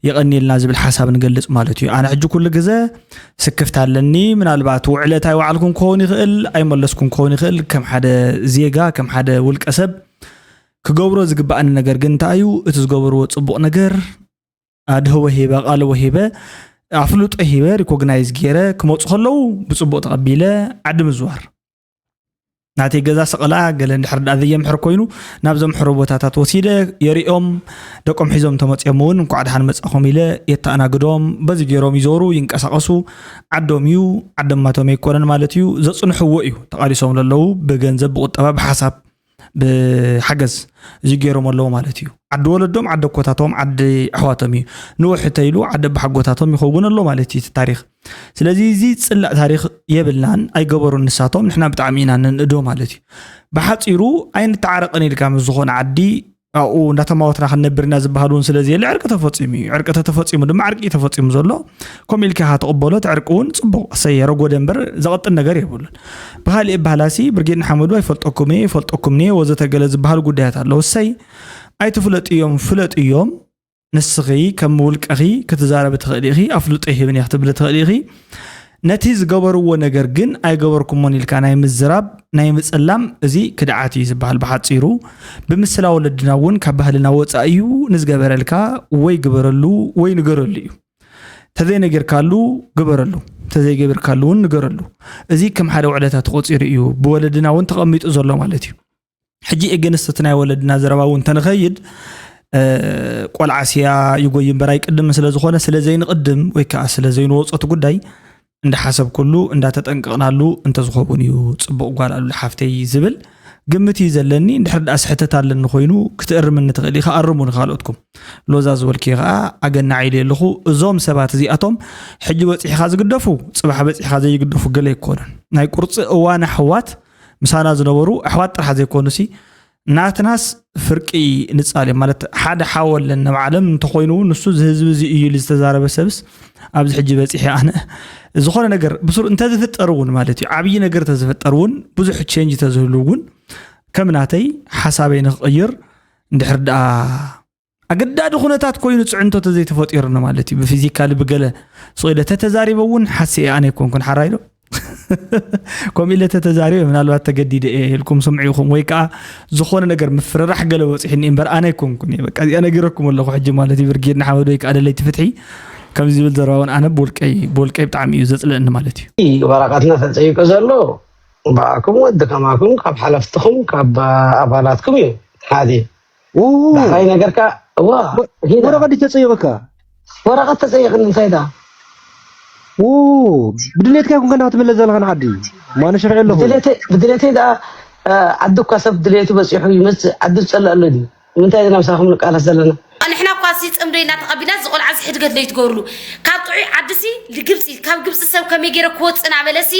የቐንየልና ዝብል ሓሳብ ንገልፅ ማለት እዩ። ኣነ ሕጂ ኩሉ ግዘ ስክፍታ ኣለኒ። ምናልባት ውዕለት ኣይወዓልኩን ክኸውን ይኽእል፣ ኣይመለስኩን ክኸውን ይኽእል። ከም ሓደ ዜጋ፣ ከም ሓደ ውልቀ ሰብ ክገብሮ ዝግበኣኒ ነገር ግን እንታይ እዩ? እቲ ዝገበርዎ ፅቡቕ ነገር ኣድህቦ ሂበ፣ ቃለ ወሂበ፣ ኣፍልጦ ሂበ፣ ሪኮግናይዝ ገይረ ክመፁ ከለዉ ብፅቡቕ ተቐቢለ ዓዲ ምዝዋር። ናተይ ገዛ ሰቐላ ገለ እንድሕር ደኣ ዘየምሕር ኮይኑ ናብ ዘምሕሮ ቦታታት ወሲደ የሪኦም፣ ደቆም ሒዞም ተመፅኦም እውን እንኳዕ ደሓን መፃኹም ኢለ የተኣናግዶም። በዚ ገይሮም ይዞሩ ይንቀሳቐሱ። ዓዶም እዩ፣ ዓዶም ማቶም ኣይኮነን ማለት እዩ። ዘፅንሕዎ እዩ ተቓሊሶም ለለዉ ብገንዘብ ብቁጠባ ብሓሳብ ብሓገዝ እዚ ገይሮም ኣለዉ ማለት እዩ። ዓዲ ወለዶም ዓዲ ኣኮታቶም ዓዲ ኣሕዋቶም እዩ። ንውሕ ተይሉ ዓዲ ኣባሓጎታቶም ይኸውን ኣሎ ማለት እዩ እቲ ታሪኽ። ስለዚ እዚ ዝፅላእ ታሪኽ የብልናን፣ ኣይገበሩን ንሳቶም፣ ንሕና ብጣዕሚ ኢና ነንእዶ ማለት እዩ። ብሓፂሩ ኣይንተዓረቕን ኢልካ ምስ ዝኾነ ዓዲ ኣብኡ እንዳተማወትና ክንነብር ኢና ዝበሃል እውን ስለ ዘየለ ዕርቂ ተፈፂሙ እዩ። ዕርቂ ተተፈፂሙ ድማ ዕርቂ እዩ ተፈፂሙ ዘሎ። ከምኡ ኢልካ ኢኻ ትቕበሎ፣ እቲ ዕርቂ እውን ፅቡቕ፣ እሰይ፣ ረጎደ እምበር ዘቐጥን ነገር የብሉን። ብኻሊእ ኣበሃህላሲ ብርጌድ ንሓመዱ ኣይፈልጠኩም እየ፣ ይፈልጠኩም እየ ወዘተ ገለ ዝበሃል ጉዳያት ኣለዉ። እሰይ፣ ኣይትፍለጡ እዮም፣ ፍለጡ እዮም። ንስኺ ከም ውልቀኺ ክትዛረቢ ትኽእሊ ኢኺ፣ ኣፍልጦ ይህብን እየ ክትብሊ ትኽእሊ ኢኺ። ነቲ ዝገበርዎ ነገር ግን ኣይገበርኩሞን ኢልካ ናይ ምዝራብ፣ ናይ ምጽላም፣ እዚ ክድዓት እዩ ዝበሃል። ብሓጺሩ፣ ብምስላ ወለድና እውን ካብ ባህልና ወጻኢ እዩ። ንዝገበረልካ ወይ ግበረሉ ወይ ንገረሉ እዩ። ተዘይነገርካሉ ግበረሉ፣ ተዘይገበርካሉ እውን ንገረሉ። እዚ ከም ሓደ ውዕለታ ተቖጺሩ እዩ። ብወለድና እውን ተቐሚጡ ዘሎ ማለት እዩ። ሕጂ ኤገንስት ናይ ወለድና ዘረባ እውን ተንኸይድ፣ እ፣ ቆልዓ ሲያ ይጎይ እምበር ኣይቅድምን ስለ ዝኾነ፣ ስለ ዘይንቕድም ወይ ከዓ ስለ ዘይንወጾ እቲ ጉዳይ እንዳሓሰብኩሉ፣ እንዳተጠንቀቕናሉ እንተዝኸውን እዩ ጽቡቕ፣ ጓል ኣሉላ ሓፍተይ ዝብል ግምት እዩ ዘለኒ። እንድሕር ደኣ ስሕተት ኣለኒ ኮይኑ፣ ክትእርምኒ ትኽእል ኢኻ፣ ኣርሙኒ ካልኦትኩም። ሎዛ ዝበልክዮ ከዓ ኣገናዕ ኢለ ኣለኹ። እዞም ሰባት እዚኣቶም ሕጂ በጺሕኻ ዝግደፉ፣ ጽባሕ በጺሕኻ ዘይግደፉ ገለ ኣይኮኑን። ናይ ቁርጺ እዋን ኣሕዋት ምሳና ዝነበሩ ኣሕዋት ጥራሕ ዘይኮኑሲ፣ ናትናስ ፍርቂ ንጻል እዮም። ማለት፣ ሓደ ሓው ኣለና ኣብ ዓለም እንተኾይኑ፣ ንሱ እዚ ህዝቢ እዚ እዩ ኢሉ ዝተዛረበ ሰብስ ኣብዚ ሕጂ በጺሐ ኣነ። ዝኾነ ነገር ብስሩ እንተዝፍጠር እውን ማለት እዩ፣ ዓብዪ ነገር እንተዝፍጠር እውን፣ ብዙሕ ቼንጅ እንተዝህሉ እውን፣ ከም ናተይ ሓሳበይ ንኽቕይር እንድሕር ደኣ ኣገዳዲ ኩነታት ኮይኑ ጽዕንቶ ተዘይተፈጢሩኒ ማለት እዩ። ብፊዚካሊ ብገለ ስቕ ኢለ ተተዛሪበ እውን ሓስየ ኣነ ኣይኮንኩን ሓራይ ዶ? ከምኡ ኢለ ተተዛሪበ ምናልባት ተገዲደ እየ ኢልኩም ስምዑ ኢኹም፣ ወይ ከዓ ዝኾነ ነገር ምፍርራሕ ገለ በፂሑኒ እምበር ኣነ ኣይኮንኩን እየ። በቃ እዚኣ ነጊረኩም ኣለኹ ሕጂ ማለት እዩ። ብርጌድ ንሓመዱ ወይ ከዓ ደለይቲ ፍትሒ ከምዚ ዝብል ዘረባ እውን ኣነ ብውልቀይ ብውልቀይ ብጣዕሚ እዩ ዘፅልእኒ ማለት እዩ። ወረቐትና ተፀይቁ ዘሎ ብኣኩም ወዲ ከማኩም ካብ ሓለፍትኹም ካብ ኣባላትኩም እዩ። ሓደ ዳሕራይ ነገርካ እዋ ሂዳ ወረቐት ድዩ ተፀይቑካ? ወረቐት ተፀይቕኒ እንታይ ዳ ው ብድሌትካ ይኩን ከና ክትምለስ ዘለኻ ንዓዲ ማነ ሸርዒ ኣለኹ። ብድሌተይ ብድሌተይ ደኣ ዓዲ እኳ ሰብ ድሌቱ በፂሑ ይመፅእ ዓዲ ዝፀልእ ኣሎ ድዩ? ንምንታይ እዚ ናብሳኹም ንቃለስ ዘለና? ንሕና እኳ ሲ ፅምዶ ኢልና ተቐቢልና እዚ ቆልዓ እዚ ሕድገት ለይትገብርሉ ካብ ጥዑይ ዓዲ ሲ ልግብፂ ካብ ግብፂ ሰብ ከመይ ገይረ ክወፅእ ናበለ ሲ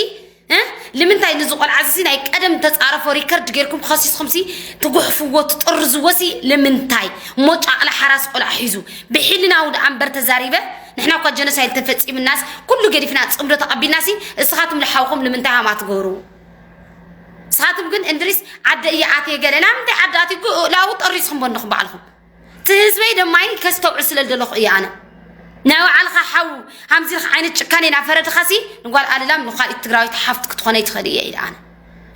እ ልምንታይ ንዚ ቆልዓ እዚ ናይ ቀደም ተፃረፎ ሪከርድ ጌርኩም ከሲስኩም ሲ ትጉሕፍዎ ትጥርዝዎ ሲ ልምንታይ እሞ ጫቕላ ሓራስ ቆልዓ ሒዙ ብሒልናው ደኣ እምበር ተዛሪበ ንሕና እኳ ጀኖሳይድ ተፈፂምናስ ኩሉ ገዲፍና ፅምዶ ተቐቢልና ሲ እስኻትም ልሓውኹም ልምንታይ ሃማ ትገብሩ እስኻትም ግን እንድሪስ ዓደ እየ ኣትየ ገለ ናምንታይ ዓዲ ኣትዩ ላው ጠሪስኩም በንኹም ባዕልኹም እቲ ህዝበይ ደማይ ከስተውዕል ስለ ዝደለኹ እየ ኣነ ናይ ባዕልኻ ሓው ሃምዚ ኢልካ ዓይነት ጭካነ ኢና ፈረድኻሲ ንጓል ኣልላም ንኻልኢት ትግራዊት ሓፍት ክትኾነይ ትኽእል እየ ኢለ ኣነ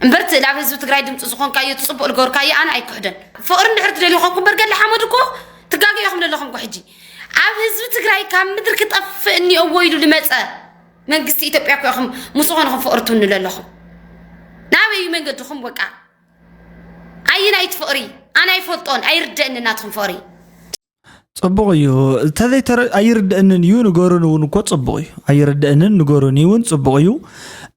እምበር እቲ ናብ ህዝቢ ትግራይ ድምፂ ዝኾንካዮ እቲ ፅቡቕ ዝገበርካዮ ኣነ ኣይክሕደን ፍቕሪ እንድሕር ትደልዩ ኾንኩም እምበር ገለ ሓመድ እኮ ትጋገ ኢኹም ዘለኹም እኮ ሕጂ ኣብ ህዝቢ ትግራይ ካብ ምድሪ ክጠፍእ እኒኦዎ ኢሉ ዝመፀ መንግስቲ ኢትዮጵያ እኮ ኢኹም ምስ ዝኾንኹም ፍቕሪ ትውንኑ ዘለኹም ናበይ መንገድኹም በቃ ኣየናይት ፍቕሪ ኣነ ኣይፈልጦን ኣይርደእኒ ናትኹም ፍቕሪ ፅቡቕ እዩ እንተዘይተረ ኣይርደእንን እዩ ንገሩን እውን እኮ ፅቡቕ እዩ ኣይርደእንን ንገሩን እውን ፅቡቕ እዩ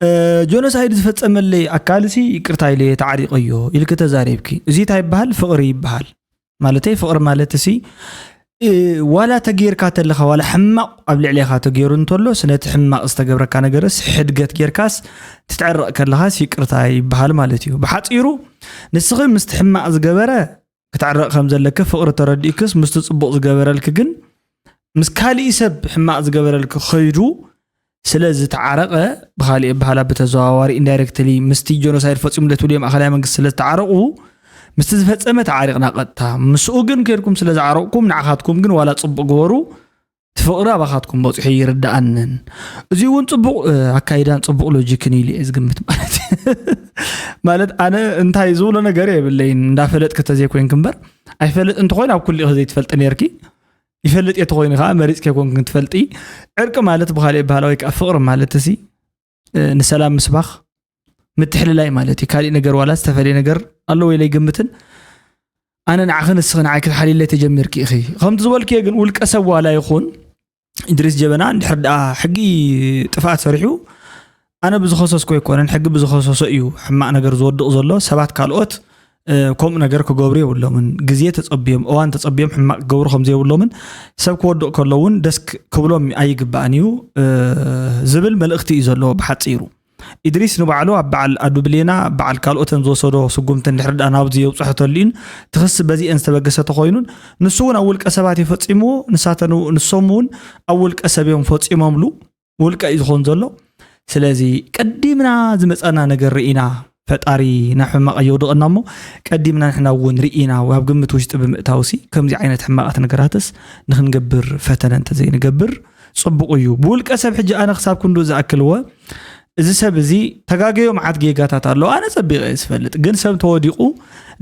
እ፣ ጆኖሳይድ ዝፈፀመለይ ኣካልሲ ይቅርታ ኢለ ተዓሪቀዮ ኢልክ ተዛሪብኪ እዚ እንታይ ይበሃል ፍቕሪ ይበሃል ማለተይ ፍቕሪ ማለት ሲ እ፣ ዋላ ተገይርካ ተለኻ ዋላ ሕማቕ ኣብ ልዕሌኻ ተገይሩ እንተሎስ ነቲ ሕማቕ ዝተገብረካ ነገርስ ሕድገት ጌርካስ ትትዕረቕ ከለኻስ ይቅርታ ይበሃል ማለት እዩ ብሓፂሩ ንስኺ ምስቲ ሕማቕ ዝገበረ ክትዕረቕ ከም ዘለኪ ፍቕሪ ተረዲእክስ ምስቲ ፅቡቕ ዝገበረልኪ ግን ምስ ካሊእ ሰብ ሕማቕ ዝገበረልኪ ከይዱ ስለ ዝተዓረቐ ብኻሊእ ኣበሃህላ ብተዘዋዋሪ ኢንዳይረክትሊ ምስቲ ጆኖሳይድ ፈፂሙለ ትብልዮ ማእኸላይ መንግስቲ ስለ ዝተዓረቑ ምስቲ ዝፈፀመ ተዓሪቕና ቀጥታ ምስኡ ግን ከይድኩም ስለ ዝዓረቕኩም ንዓኻትኩም ግን ዋላ ፅቡቕ ግበሩ እቲ ፍቕሪ ኣባኻትኩም በፂሑ ይርድኣንን እዚ እውን ፅቡቕ ኣካይዳን ፅቡቕ ሎጂክን ኢሉ እየ ዝግምት ማለት ማለት ኣነ እንታይ ዝብሎ ነገር የብለይን እንዳፈለጥክ ተዘይኮይንክ እምበር ኣይፈልጥ እንተኮይን ኣብ ኩሉ ኢኺ ዘይትፈልጢ ነርኪ ይፈልጥ እየ ተኮይኑ ከዓ መሪፅኪ ኮንክ ትፈልጢ ዕርቂ ማለት ብካሊእ ባህላ ወይ ከዓ ፍቅሪ ማለት እሲ ንሰላም ምስባክ ምትሕልላይ ማለት እዩ ካሊእ ነገር ዋላ ዝተፈለየ ነገር ኣለዎ ኢለ ይግምትን ኣነ ንዓኺ ንስኺ ንዓይ ክትሓልይለይ ተጀሚርኪ ኢኺ ከምቲ ዝበልክዮ ግን ውልቀ ሰብ ዋላ ይኹን ኢድሪስ ጀበና እንድሕር ደኣ ሕጊ ጥፍኣት ሰሪሑ ኣነ ብዝኸሰስኩ ኣይኮነን ሕጊ ብዝኸሰሶ እዩ ሕማቕ ነገር ዝወድቕ ዘሎ ሰባት ካልኦት ከምኡ ነገር ክገብሩ የብሎምን ግዜ ተፀብዮም እዋን ተፀብዮም ሕማቕ ክገብሩ ከምዘይብሎምን ሰብ ክወድቕ ከሎ እውን ደስ ክብሎም ኣይግባእን እዩ ዝብል መልእኽቲ እዩ ዘለዎ ብሓፂሩ ኢድሪስ ንባዕሉ ኣብ በዓል ኣዱ ብሌና፣ ኣብ በዓል ካልኦተን ዝወሰዶ ስጉምቲ እንድሕር ደኣ ናብዚ የብፅሖ ተልዩን እቲ ክሲ በዚአን ዝተበገሰ ተኾይኑን፣ ንሱ እውን ኣብ ውልቀ ሰባት እዩ ፈፂምዎ። ንሳተን እው-፣ ንሶም እውን ኣብ ውልቀ ሰብ እዮም ፈፂሞምሉ። ውልቀ እዩ ዝኾን ዘሎ። ስለዚ ቀዲምና ዝመፀና ነገር ርኢና፣ ፈጣሪ ናብ ሕማቕ ኣየውድቐና እሞ፣ ቀዲምና ንሕና እውን ርኢና፣ ኣብ ግምት ውሽጢ ብምእታውሲ ከምዚ ዓይነት ሕማቓት ነገራትስ ንክንገብር ፈተነ እንተዘይንገብር ፅቡቕ እዩ። ብውልቀ ሰብ ሕጂ ኣነ ክሳብ ክንዱ ዝኣክልዎ፣ እዚ ሰብ እዚ ተጋገዮ መዓት ጌጋታት ኣለዎ። ኣነ ጸቢቐ እየ ዝፈልጥ፣ ግን ሰብ ተወዲቑ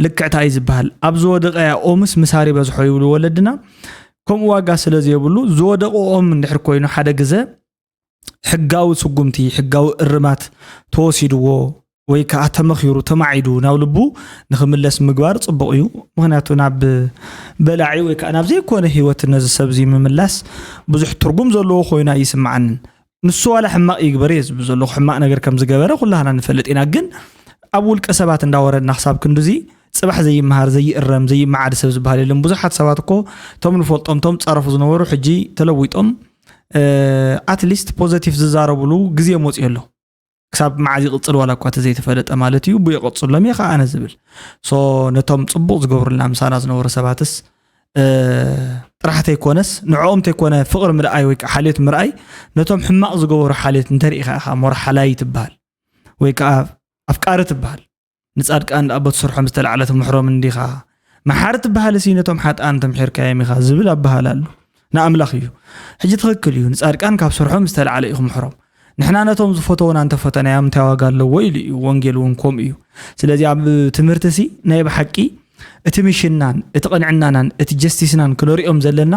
ልክዕታ እዩ ዝበሃል። ኣብ ዝወደቐያ ኦምስ ምሳር ይበዝሖ ይብሉ ወለድና። ከምኡ ዋጋ ስለ ዘይብሉ ዝወደቐ ኦም እንድሕር ኮይኑ ሓደ ግዘ ሕጋዊ ስጉምቲ፣ ሕጋዊ እርማት ተወሲድዎ ወይ ከዓ ተመኺሩ፣ ተማዒዱ ናብ ልቡ ንክምለስ ምግባር ጽቡቕ እዩ። ምኽንያቱ ናብ በላዒ ወይ ከዓ ናብ ዘይኮነ ህይወት ነዚ ሰብ እዚ ምምላስ ብዙሕ ትርጉም ዘለዎ ኮይኑ ኣይስምዓንን። ንሱ ዋላ ሕማቕ ይግበር እየ ዝብል ዘለኹ፣ ሕማቕ ነገር ከም ዝገበረ ኩላህና ንፈልጥ ኢና። ግን ኣብ ውልቀ ሰባት እንዳወረድና ክሳብ ክንድዚ ጽባሕ ዘይመሃር፣ ዘይእረም፣ ዘይመዓድ ሰብ ዝበሃል የለን። ብዙሓት ሰባት እኮ እቶም ንፈልጦም፣ እቶም ጸረፉ ዝነበሩ ሕጂ ተለዊጦም፣ እ፣ ኣትሊስት ፖዘቲቭ ዝዛረብሉ ግዜ መፅዮ ኣሎ። ክሳብ መዓዝ ይቕጽል ዋላ እኳ ተዘይተፈለጠ ማለት እዩ። ብኡ ይቐጽሎም እየ ከዓ ኣነ ዝብል። ሶ ነቶም ጽቡቕ ዝገብሩልና ምሳና ዝነበሩ ሰባትስ፣ እ፣ ጥራሕ ተይኮነስ ንዕኦም ተይኮነ ፍቕሪ ምርኣይ ወይ ከዓ ሓልዮት ምርኣይ፣ ነቶም ሕማቕ ዝገበሩ ሓልዮት እንተሪኢኻ ኢኻ ሞራ ሓላይ ትበሃል ወይ ከዓ ኣፍቃሪ ትበሃል። ንጻድቃን ደኣ በቲ ስርሖም ዝተላዕለ ትምሕሮም እንዲኻ። መሓሪ ትበሃል ሲ ነቶም ሓጥኣን ተምሒርካዮም ኢኻ ዝብል ኣበሃል ኣሎ። ንኣምላኽ እዩ። ሕጂ ትኽክል እዩ። ንጻድቃን ካብ ስርሖም ዝተላዕለ እዩ ክምሕሮም። ንሕና ነቶም ዝፈተውና እንተፈተናዮም እንታይ ዋጋ ኣለዎ ኢሉ እዩ። ወንጌል እውን ከምኡ እዩ። ስለዚ ኣብ ትምህርቲ ሲ ናይ ብሓቂ እቲ ሚሽንናን፣ እቲ ቅንዕናናን፣ እቲ ጀስቲስናን ክነሪኦም ዘለና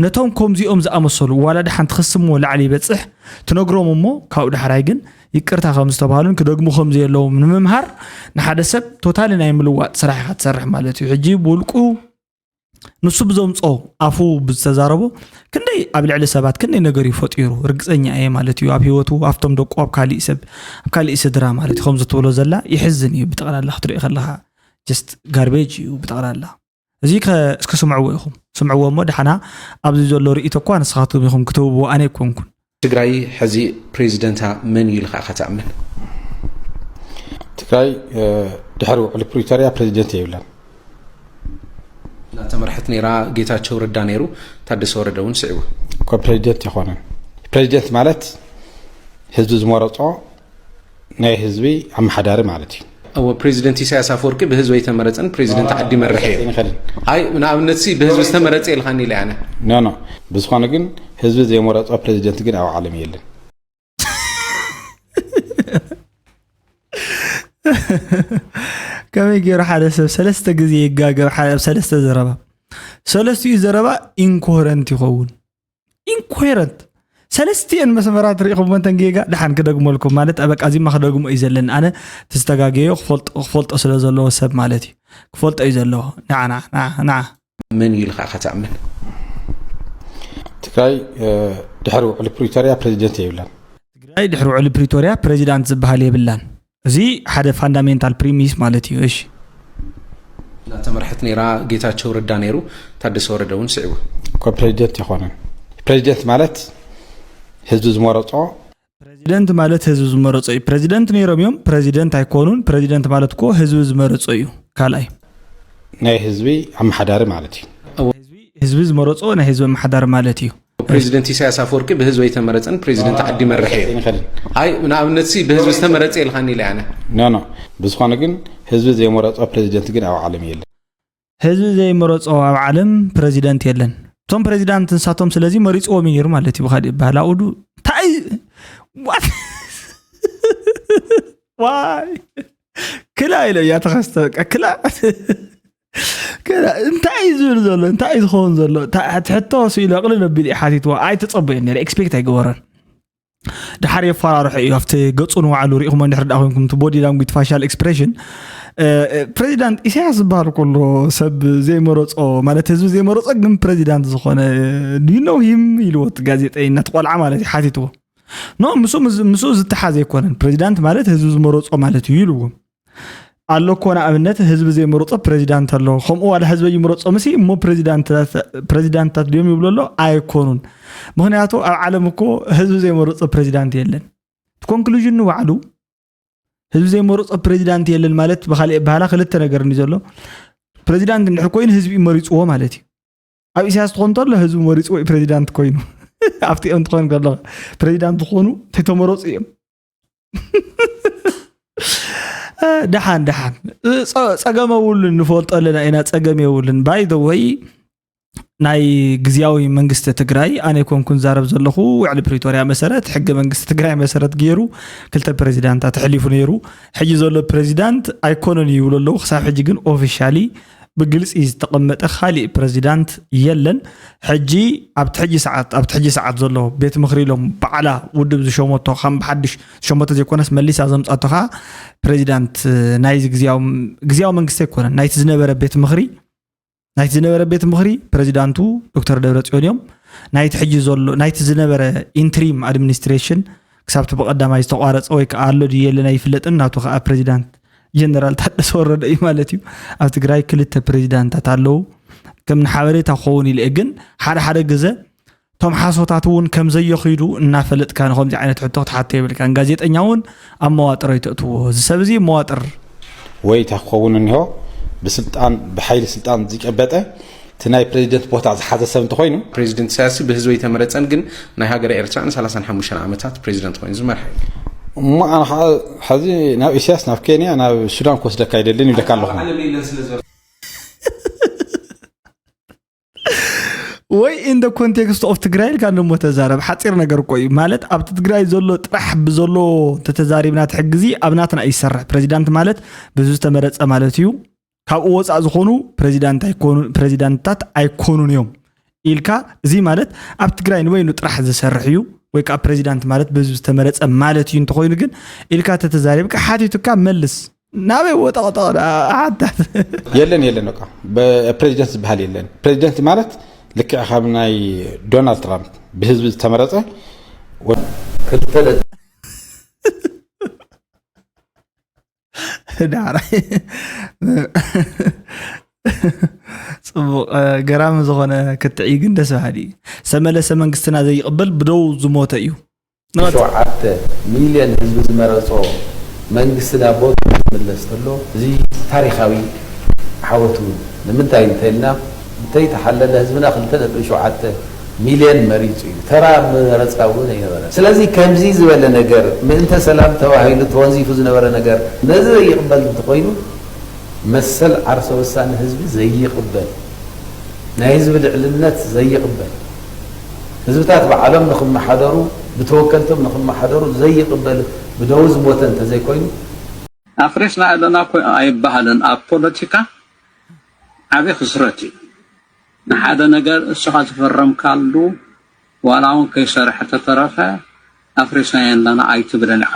ነቶም ከምዚኦም ዝኣመሰሉ ዋላ ደሓን ትኽስምዎ ላዕሊ ይበጽሕ ትነግሮም እሞ ካብኡ ዳሕራይ ግን ይቅርታ ከም ዝተባህሉን ክደግሙ ከም ዘየለዎም ንምምሃር ንሓደ ሰብ ቶታሊ ናይ ምልዋጥ ስራሕ ኢኻ ትሰርሕ ማለት እዩ። ሕጂ ብውልቁ ንሱ ብዘምጾ ኣፉ ብዝተዛረቦ ክንደይ ኣብ ልዕሊ ሰባት ክንደይ ነገር እዩ ፈጢሩ ርግጸኛ እየ ማለት እዩ። ኣብ ህይወቱ ኣብቶም ደቁ ኣብ ካሊእ ሰብ ኣብ ካሊእ ስድራ ማለት እዩ ከምዚ ትብሎ ዘላ ይሕዝን እዩ። ብጠቕላላ ክትሪኦ ከለኻ just garbage እዩ ብጠቕላላ። እዚ ከ እስኪ ስምዕዎ ኢኹም ስምዕዎ እሞ ደሓና ኣብዚ ዘሎ ርእይቶ እኳ ንስኻትኩም ኢኹም ክትህብዎ ኣነ ኣይኮንኩን። ትግራይ ሕዚ ፕሬዚደንታ መን እዩ ኢልካ ኢኻ ትኣምን? ትግራይ ድሕሪ ውዕሊ ፕሪቶርያ ፕሬዚደንት የብላን። እናተመርሐት ነይራ ጌታቸው ረዳ ነይሩ ታደሰ ወረደ እውን ስዒቡ። እኮ ፕሬዚደንት የኾነን። ፕሬዚደንት ማለት ህዝቢ ዝመረፆ ናይ ህዝቢ ኣመሓዳሪ ማለት እዩ። እወ ፕሬዚደንት ኢሳያስ ኣፈወርቂ ብህዝቢ ኣይተመረፀን ፕሬዚደንት ዓዲ ይመርሕ እዩ። ኣይንኸድን። ኣይ ንኣብነት ሲ ብህዝቢ ዝተመረፀ ኢልካኒ ኢለ ኣነ። ኖ ኖ ብዝኾነ ግን ህዝቢ ዘይመረፆ ፕሬዚደንት ግን ኣብ ዓለም የለን። ከመይ ገይሩ ሓደ ሰብ ሰለስተ ግዜ ይጋገብ ሓደ ኣብ ሰለስተ ዘረባ ሰለስቲኡ ዘረባ ኢንኮረንት ይኸውን። ኢንኮረንት ሰለስቲኤን መስመራት ርኢኹም እንተን ጌጋ ደሓን ክደግመልኩም ማለት በቃ እዚማ ክደግሞ እዩ ዘለኒ ኣነ ትዝተጋገዮ ክፈልጦ ክፈልጦ ስለ ዘለዎ ሰብ ማለት እዩ ክፈልጦ እዩ ዘለዎ ንዓ ንዓ ንዓ ንዓ መን እዩ ኢልካ ኢኻ ትኣምን? ትግራይ ድሕሪ ውዕሊ ፕሪቶርያ ፕሬዚደንት የብላን። ትግራይ ድሕሪ ውዕሊ ፕሪቶርያ ፕሬዚዳንት ዝበሃል የብላን። እዚ ሓደ ፋንዳሜንታል ፕሪሚስ ማለት እዩ። እሺ እናተመርሐት ነይራ ጌታቸው ረዳ ነይሩ ታደሰ ወረደ እውን ስዒቡ። እኮ ፕሬዚደንት የኾነን። ፕሬዚደንት ማለት ህዝቢ ዝመረፆ ፕሬዚደንት ማለት ህዝቢ ዝመረፆ እዩ። ፕሬዚደንት ነይሮም እዮም ፕሬዚደንት ኣይኮኑን። ፕሬዚደንት ማለት እኮ ህዝቢ ዝመረፆ እዩ። ካልኣይ ናይ ህዝቢ ኣመሓዳሪ ማለት እዩ። ህዝቢ ዝመረፆ ናይ ህዝቢ ኣመሓዳሪ ማለት እዩ። ፕሬዚደንት ኢሳያስ ኣፈወርቂ ብህዝቢ ኣይተመረፀን ፕሬዚደንት ዓዲ ይመርሕ እዩ። ኣይንኸድን። ኣይ ንኣብነት ሲ ብህዝቢ ዝተመረፀ ኢልካኒ ኢለ ኣነ። ኖ ኖ ብዝኾነ ግን ህዝቢ ዘይመረፆ ፕሬዚደንት ግን ኣብ ዓለም የለን። ህዝቢ ዘይመረፆ ኣብ ዓለም ፕረዚደንት የለን። እቶም ፕረዚዳንት ንሳቶም ስለዚ መሪፅዎም እዩ ነይሩ ማለት እዩ ብካሊእ ይበሃል ኣብኡ እንታይ ዋይ ክላ ኢለ እያ ተኸስተ በቃ ክላ እንታይ እዩ ዝብል ዘሎ እንታይ እዩ ዝኸውን ዘሎ ትሕቶ ስኢሉ ኣቕልል ኣቢሉ እዩ ሓቲትዎ ኣይተፀበዮን ነይረ ኤክስፔክት ኣይገበረን ድሓር የፈራርሖ እዩ ኣብቲ ገጹ ንባዕሉ ሪኢኹሞ እንድሕር ደኣ ኮይንኩም እቲ ቦዲ ላንጉጅ ፋሻል ኤክስፕሬሽን ፕሬዚዳንት ኢሳያስ ዝበሃል ከሎ ሰብ ዘይመረጾ ማለት ህዝቢ ዘይመረጾ ግን ፕሬዚዳንት ዝኾነ ዩ ኖ ሂም ኢልዎ እቲ ጋዜጠኛ እቲ ቆልዓ ማለት እዩ ሓቲትዎ ኖ ምስ ምስ ዝተሓዘ ኣይኮነን ፕሬዚዳንት ማለት ህዝቢ ዝመረጾ ማለት እዩ ኢልዎ ኣሎ እኮ ንኣብነት ህዝቢ ዘይመረፆ ፕረዚዳንት ኣሎ ከምኡ ዋላ ህዝቢ ይምረፆም ሲ እሞ ፕረዚዳንትታት ድዮም ይብሉ ኣሎ ኣይኮኑን ምክንያቱ ኣብ ዓለም እኮ ህዝቢ ዘይመረፆ ፕረዚዳንት የለን እቲ ኮንክሉዥን ንባዕሉ ህዝቢ ዘይመረፆ ፕሬዚዳንት የለን ማለት ብካሊእ ኣበሃላ ክልተ ነገር እዩ ዘሎ። ፕሬዚዳንት እንድሕር ኮይኑ ህዝቢ እዩ መሪፅዎ ማለት እዩ። ኣብ ኢሳያስ ትኾን እንተሎ ህዝቢ መሪፅዎ እዩ ፕሬዚዳንት ኮይኑ። ኣብቲ እዮም ትኾን ከሎ ፕሬዚዳንት ዝኾኑ ተይተመረፁ እዮም። ደሓን ደሓን። ጸ- ጸገም የብሉን፣ ንፈልጦ ኣለና ኢና፣ ጸገም የብሉን። ባይ ዘ ወይ ናይ ግዝያዊ መንግስቲ ትግራይ ኣነ ኮንኩን ዛረብ ዘለኹ ውዕሊ ፕሪቶርያ መሰረት፣ ሕገ መንግስቲ ትግራይ መሰረት ገይሩ ክልተ ፕሬዚዳንታት ተሕሊፉ ነይሩ። ሕጂ ዘሎ ፕሬዚዳንት ኣይኮነን ይብሉ ኣለዉ። ክሳብ ሕጂ ግን ኦፊሻሊ ብግልፂ ዝተቐመጠ ካሊእ ፕሬዚዳንት የለን። ሕጂ ኣብቲ ሕጂ ሰዓት ኣብቲ ሕጂ ሰዓት ዘሎ ቤት ምኽሪ ኢሎም ባዕላ ውድብ ዝሸመቶ ከም ብሓድሽ ዝሸመቶ ዘይኮነስ መሊሳ ዘምፃቶ ከዓ ፕሬዚዳንት ናይዚ ግዝያዊ ግዝያዊ መንግስቲ ኣይኮነን ናይቲ ዝነበረ ቤት ምኽሪ ናይቲ ዝነበረ ቤት ምኽሪ ፕሬዚዳንቱ ዶክተር ደብረፅዮን እዮም። ናይቲ ሕጂ ዘሎ ናይቲ ዝነበረ ኢንትሪም ኣድሚኒስትሬሽን ክሳብቲ ብቐዳማይ ዝተቋረፀ ወይ ከዓ ኣሎ ድዩ የለን ኣይፍለጥን። ናቱ ከዓ ፕሬዚዳንት ጀነራል ታደሰ ወረደ እዩ ማለት እዩ። ኣብ ትግራይ ክልተ ፕሬዚዳንታት ኣለዉ። ከም ንሓበሬታ ክኸውን ኢለ እየ። ግን ሓደ ሓደ ግዘ እቶም ሓሶታት እውን ከም ዘየኺዱ እናፈለጥካ ንከምዚ ዓይነት ሕቶ ክትሓቶ የብልካን። ጋዜጠኛ እውን ኣብ መዋጥር ኣይተእትዎ። እዚ ሰብ እዚ መዋጥር ወይ እንታይ ክኸውን እኒሆ ብስልጣን ብሓይሊ ስልጣን ዝጨበጠ እቲ ናይ ፕሬዚደንት ቦታ ዝሓዘ ሰብ እንተኮይኑ ፕሬዚደንት ኢሳያስ ብህዝቢ ኣይተመረፀን፣ ግን ናይ ሃገረ ኤርትራ ን ሰላሳን ሓሙሽተን ዓመታት ፕሬዚደንት ኮይኑ ዝመርሐ እዩ። እሞ ኣነ ከዓ ሕዚ ናብ ኢሳያስ ናብ ኬንያ ናብ ሱዳን ክወስደካ ኣይደልን ይብለካ ኣለኹ። ወይ in the context of ትግራይ ኢልካ እንደሞ ተዛረብ። ሓፂር ነገር እኮ እዩ ማለት ኣብቲ ትግራይ ዘሎ ጥራሕ ብዘሎ እንተተዛሪብና እቲ ሕጊ እዚ ኣብ ናትና እዩ ዝሰርሕ። ፕሬዚዳንት ማለት ብህዝቢ ዝተመረፀ ማለት እዩ። ካብኡ ወፃእ ዝኾኑ ፕሬዚዳንት ኣይኮኑ ፕሬዚዳንትታት ኣይኮኑን እዮም ኢልካ እዚ ማለት ኣብ ትግራይ ንበይኑ ጥራሕ ዝሰርሕ እዩ ወይ ከዓ ፕሬዚዳንት ማለት ብህዝቢ ዝተመረፀ ማለት እዩ እንተኮይኑ ግን ኢልካ ተተዛሪብካ ሓቲቱካ መልስ ናበይ ወጠቕጠቕ ሓታት የለን የለን በቃ ፕሬዚደንት ዝበሃል የለን። ፕሬዚደንት ማለት ልክዕ ካብ ናይ ዶናልድ ትራምፕ ብህዝቢ ዝተመረፀ ክልተ ደቂ ዳዕራይ ፅቡቕ ገራሚ ዝኾነ ክትዕ እዩ ግን ደስ በሃሊ እዩ። ዝተመለሰ መንግስትና ዘይቕበል ብደው ዝሞተ እዩ። ሸውዓተ ሚልዮን ህዝቢ ዝመረፆ መንግስቲ ናብ ቦትኡ ክምለስ ተሎ እዚ ታሪኻዊ ዓወት እውን ንምንታይ እንተኢልና እንተይተሓለለ ህዝብና ክልተ ነጥቢ ሸውዓተ ሚልዮን መሪፁ እዩ። ተራ መረፃ እውን ኣይነበረ። ስለዚ ከምዚ ዝበለ ነገር ምእንተ ሰላም ተባሂሉ ተወንዚፉ ዝነበረ ነገር ነዚ ዘይቕበል እንተኮይኑ መሰል ዓርሰ ውሳነ ህዝቢ ዘይቕበል፣ ናይ ህዝቢ ልዕልነት ዘይቕበል፣ ህዝብታት ባዕሎም ንኽመሓደሩ ብተወከልቶም ንኽመሓደሩ ዘይቕበል ብደዊ ዝሞተ እንተዘይኮይኑ ኣፍሪስና ኣለና እኮ ኣይበሃልን። ኣብ ፖለቲካ ዓቢ ክስረት እዩ። ንሓደ ነገር እስኻ ዝፈረምካሉ ዋላ እውን ከይሰርሐ ተተረፈ ኣፍሪስናዮ ኣለና ኣይትብልን ኢኻ።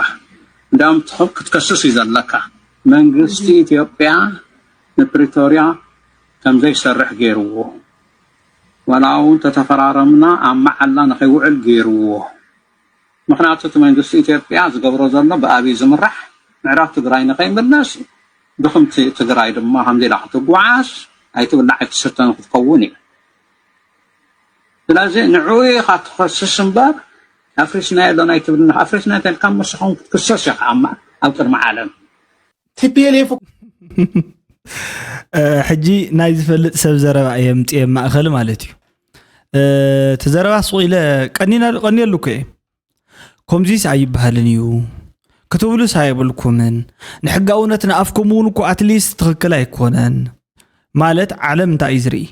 እንዲያውም ክትከስስ እዩ ዘለካ። መንግስቲ ኢትዮጵያ ንፕሪቶርያ ከም ዘይሰርሕ ገይርዎ፣ ዋላ እውን ተተፈራረምና ኣብ መዓላ ንኸይውዕል ገይርዎ። ምኽንያቱ እቲ መንግስቲ ኢትዮጵያ ዝገብሮ ዘሎ ብኣብይ ዝምራሕ ምዕራብ ትግራይ ንኸይምለስ እዩ። ድኽምቲ ትግራይ ድማ ከምዚ ኢላ ክትጓዓዝ ኣይትብላዕ ኣይትስተን ክትከውን እዩ። ስለዚ ንዕኡ ኢኻ ትኸስስ እምበር ኣፍሪስናዮ ኣለና ኣይትብልና። ኣፍሪስናዮ ተልካ መስኹም ክትክሰስ ኢኻ ኣብ ቅድሚ ዓለም። ቲፒኤልኤፍ ሕጂ ናይ ዝፈልጥ ሰብ ዘረባ እየ ምፅኤ ማእኸል ማለት እዩ። እቲ ዘረባ ስቕ ኢለ ቀኒና ቀኒየሉ እኮ እየ። ከምዚስ ኣይበሃልን እዩ ክትብሉስ ኣይብልኩምን። ንሕጋውነት ንኣፍኩም እውን እኮ ኣትሊስት ትኽክል ኣይኮነን። ማለት ዓለም እንታይ እዩ ዝርኢ?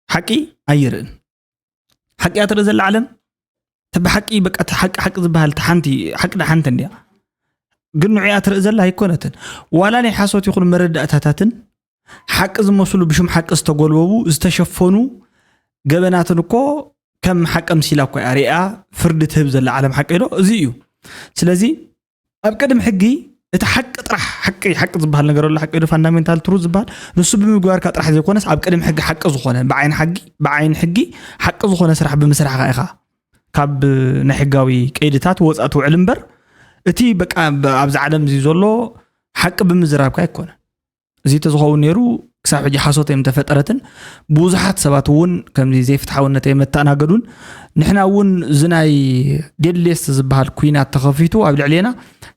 ሓቂ ኣይርእን። ሓቂ እያ ትርኢ ዘላ ዓለም። እቲ ብሓቂ በቃ እቲ ሓቂ ሓቂ ዝበሃል እቲ ሓንቲ ሓቂ ዳ ሓንቲ እንድያ። ግን ንዑ እያ ትርኢ ዘላ ኣይኮነትን። ዋላ ናይ ሓሶት ይኹን መረዳእታታትን ሓቂ ዝመስሉ ብሽም ሓቂ ዝተጎልበቡ ዝተሸፈኑ ገበናትን እኮ ከም ሓቂ ኣምሲላ እኮ እያ ሪኣ ፍርዲ ትህብ ዘላ ዓለም ሓቂ ዶ? እዚ እዩ። ስለዚ ኣብ ቅድሚ ሕጊ እቲ ሓቂ ጥራሕ ሓቂ ሓቂ ዝበሃል ነገር ኣሎ ሓቂ ዶ ፋንዳሜንታል ትሩዝ ዝበሃል ንሱ ብምግባርካ ጥራሕ ዘይኮነስ ኣብ ቅድሚ ሕጊ ሓቂ ዝኾነ ብዓይኒ ሓቂ ብዓይኒ ሕጊ ሓቂ ዝኾነ ስራሕ ብምስራሕካ ኢኻ ካብ ናይ ሕጋዊ ቀይድታት ወፃእ ትውዕል እምበር እቲ በቃ ኣብዚ ዓለም እዚ ዘሎ ሓቂ ብምዝራብካ ኣይኮነ። እዚ ተዝኸውን ነይሩ ክሳብ ሕጂ ሓሶት እየም ተፈጠረትን ብዙሓት ሰባት እውን ከምዚ ዘይፍትሓውነት እየም መተኣናገዱን ንሕና እውን እዚ ናይ ዴድሌስት ዝበሃል ኩናት ተኸፊቱ ኣብ ልዕሌና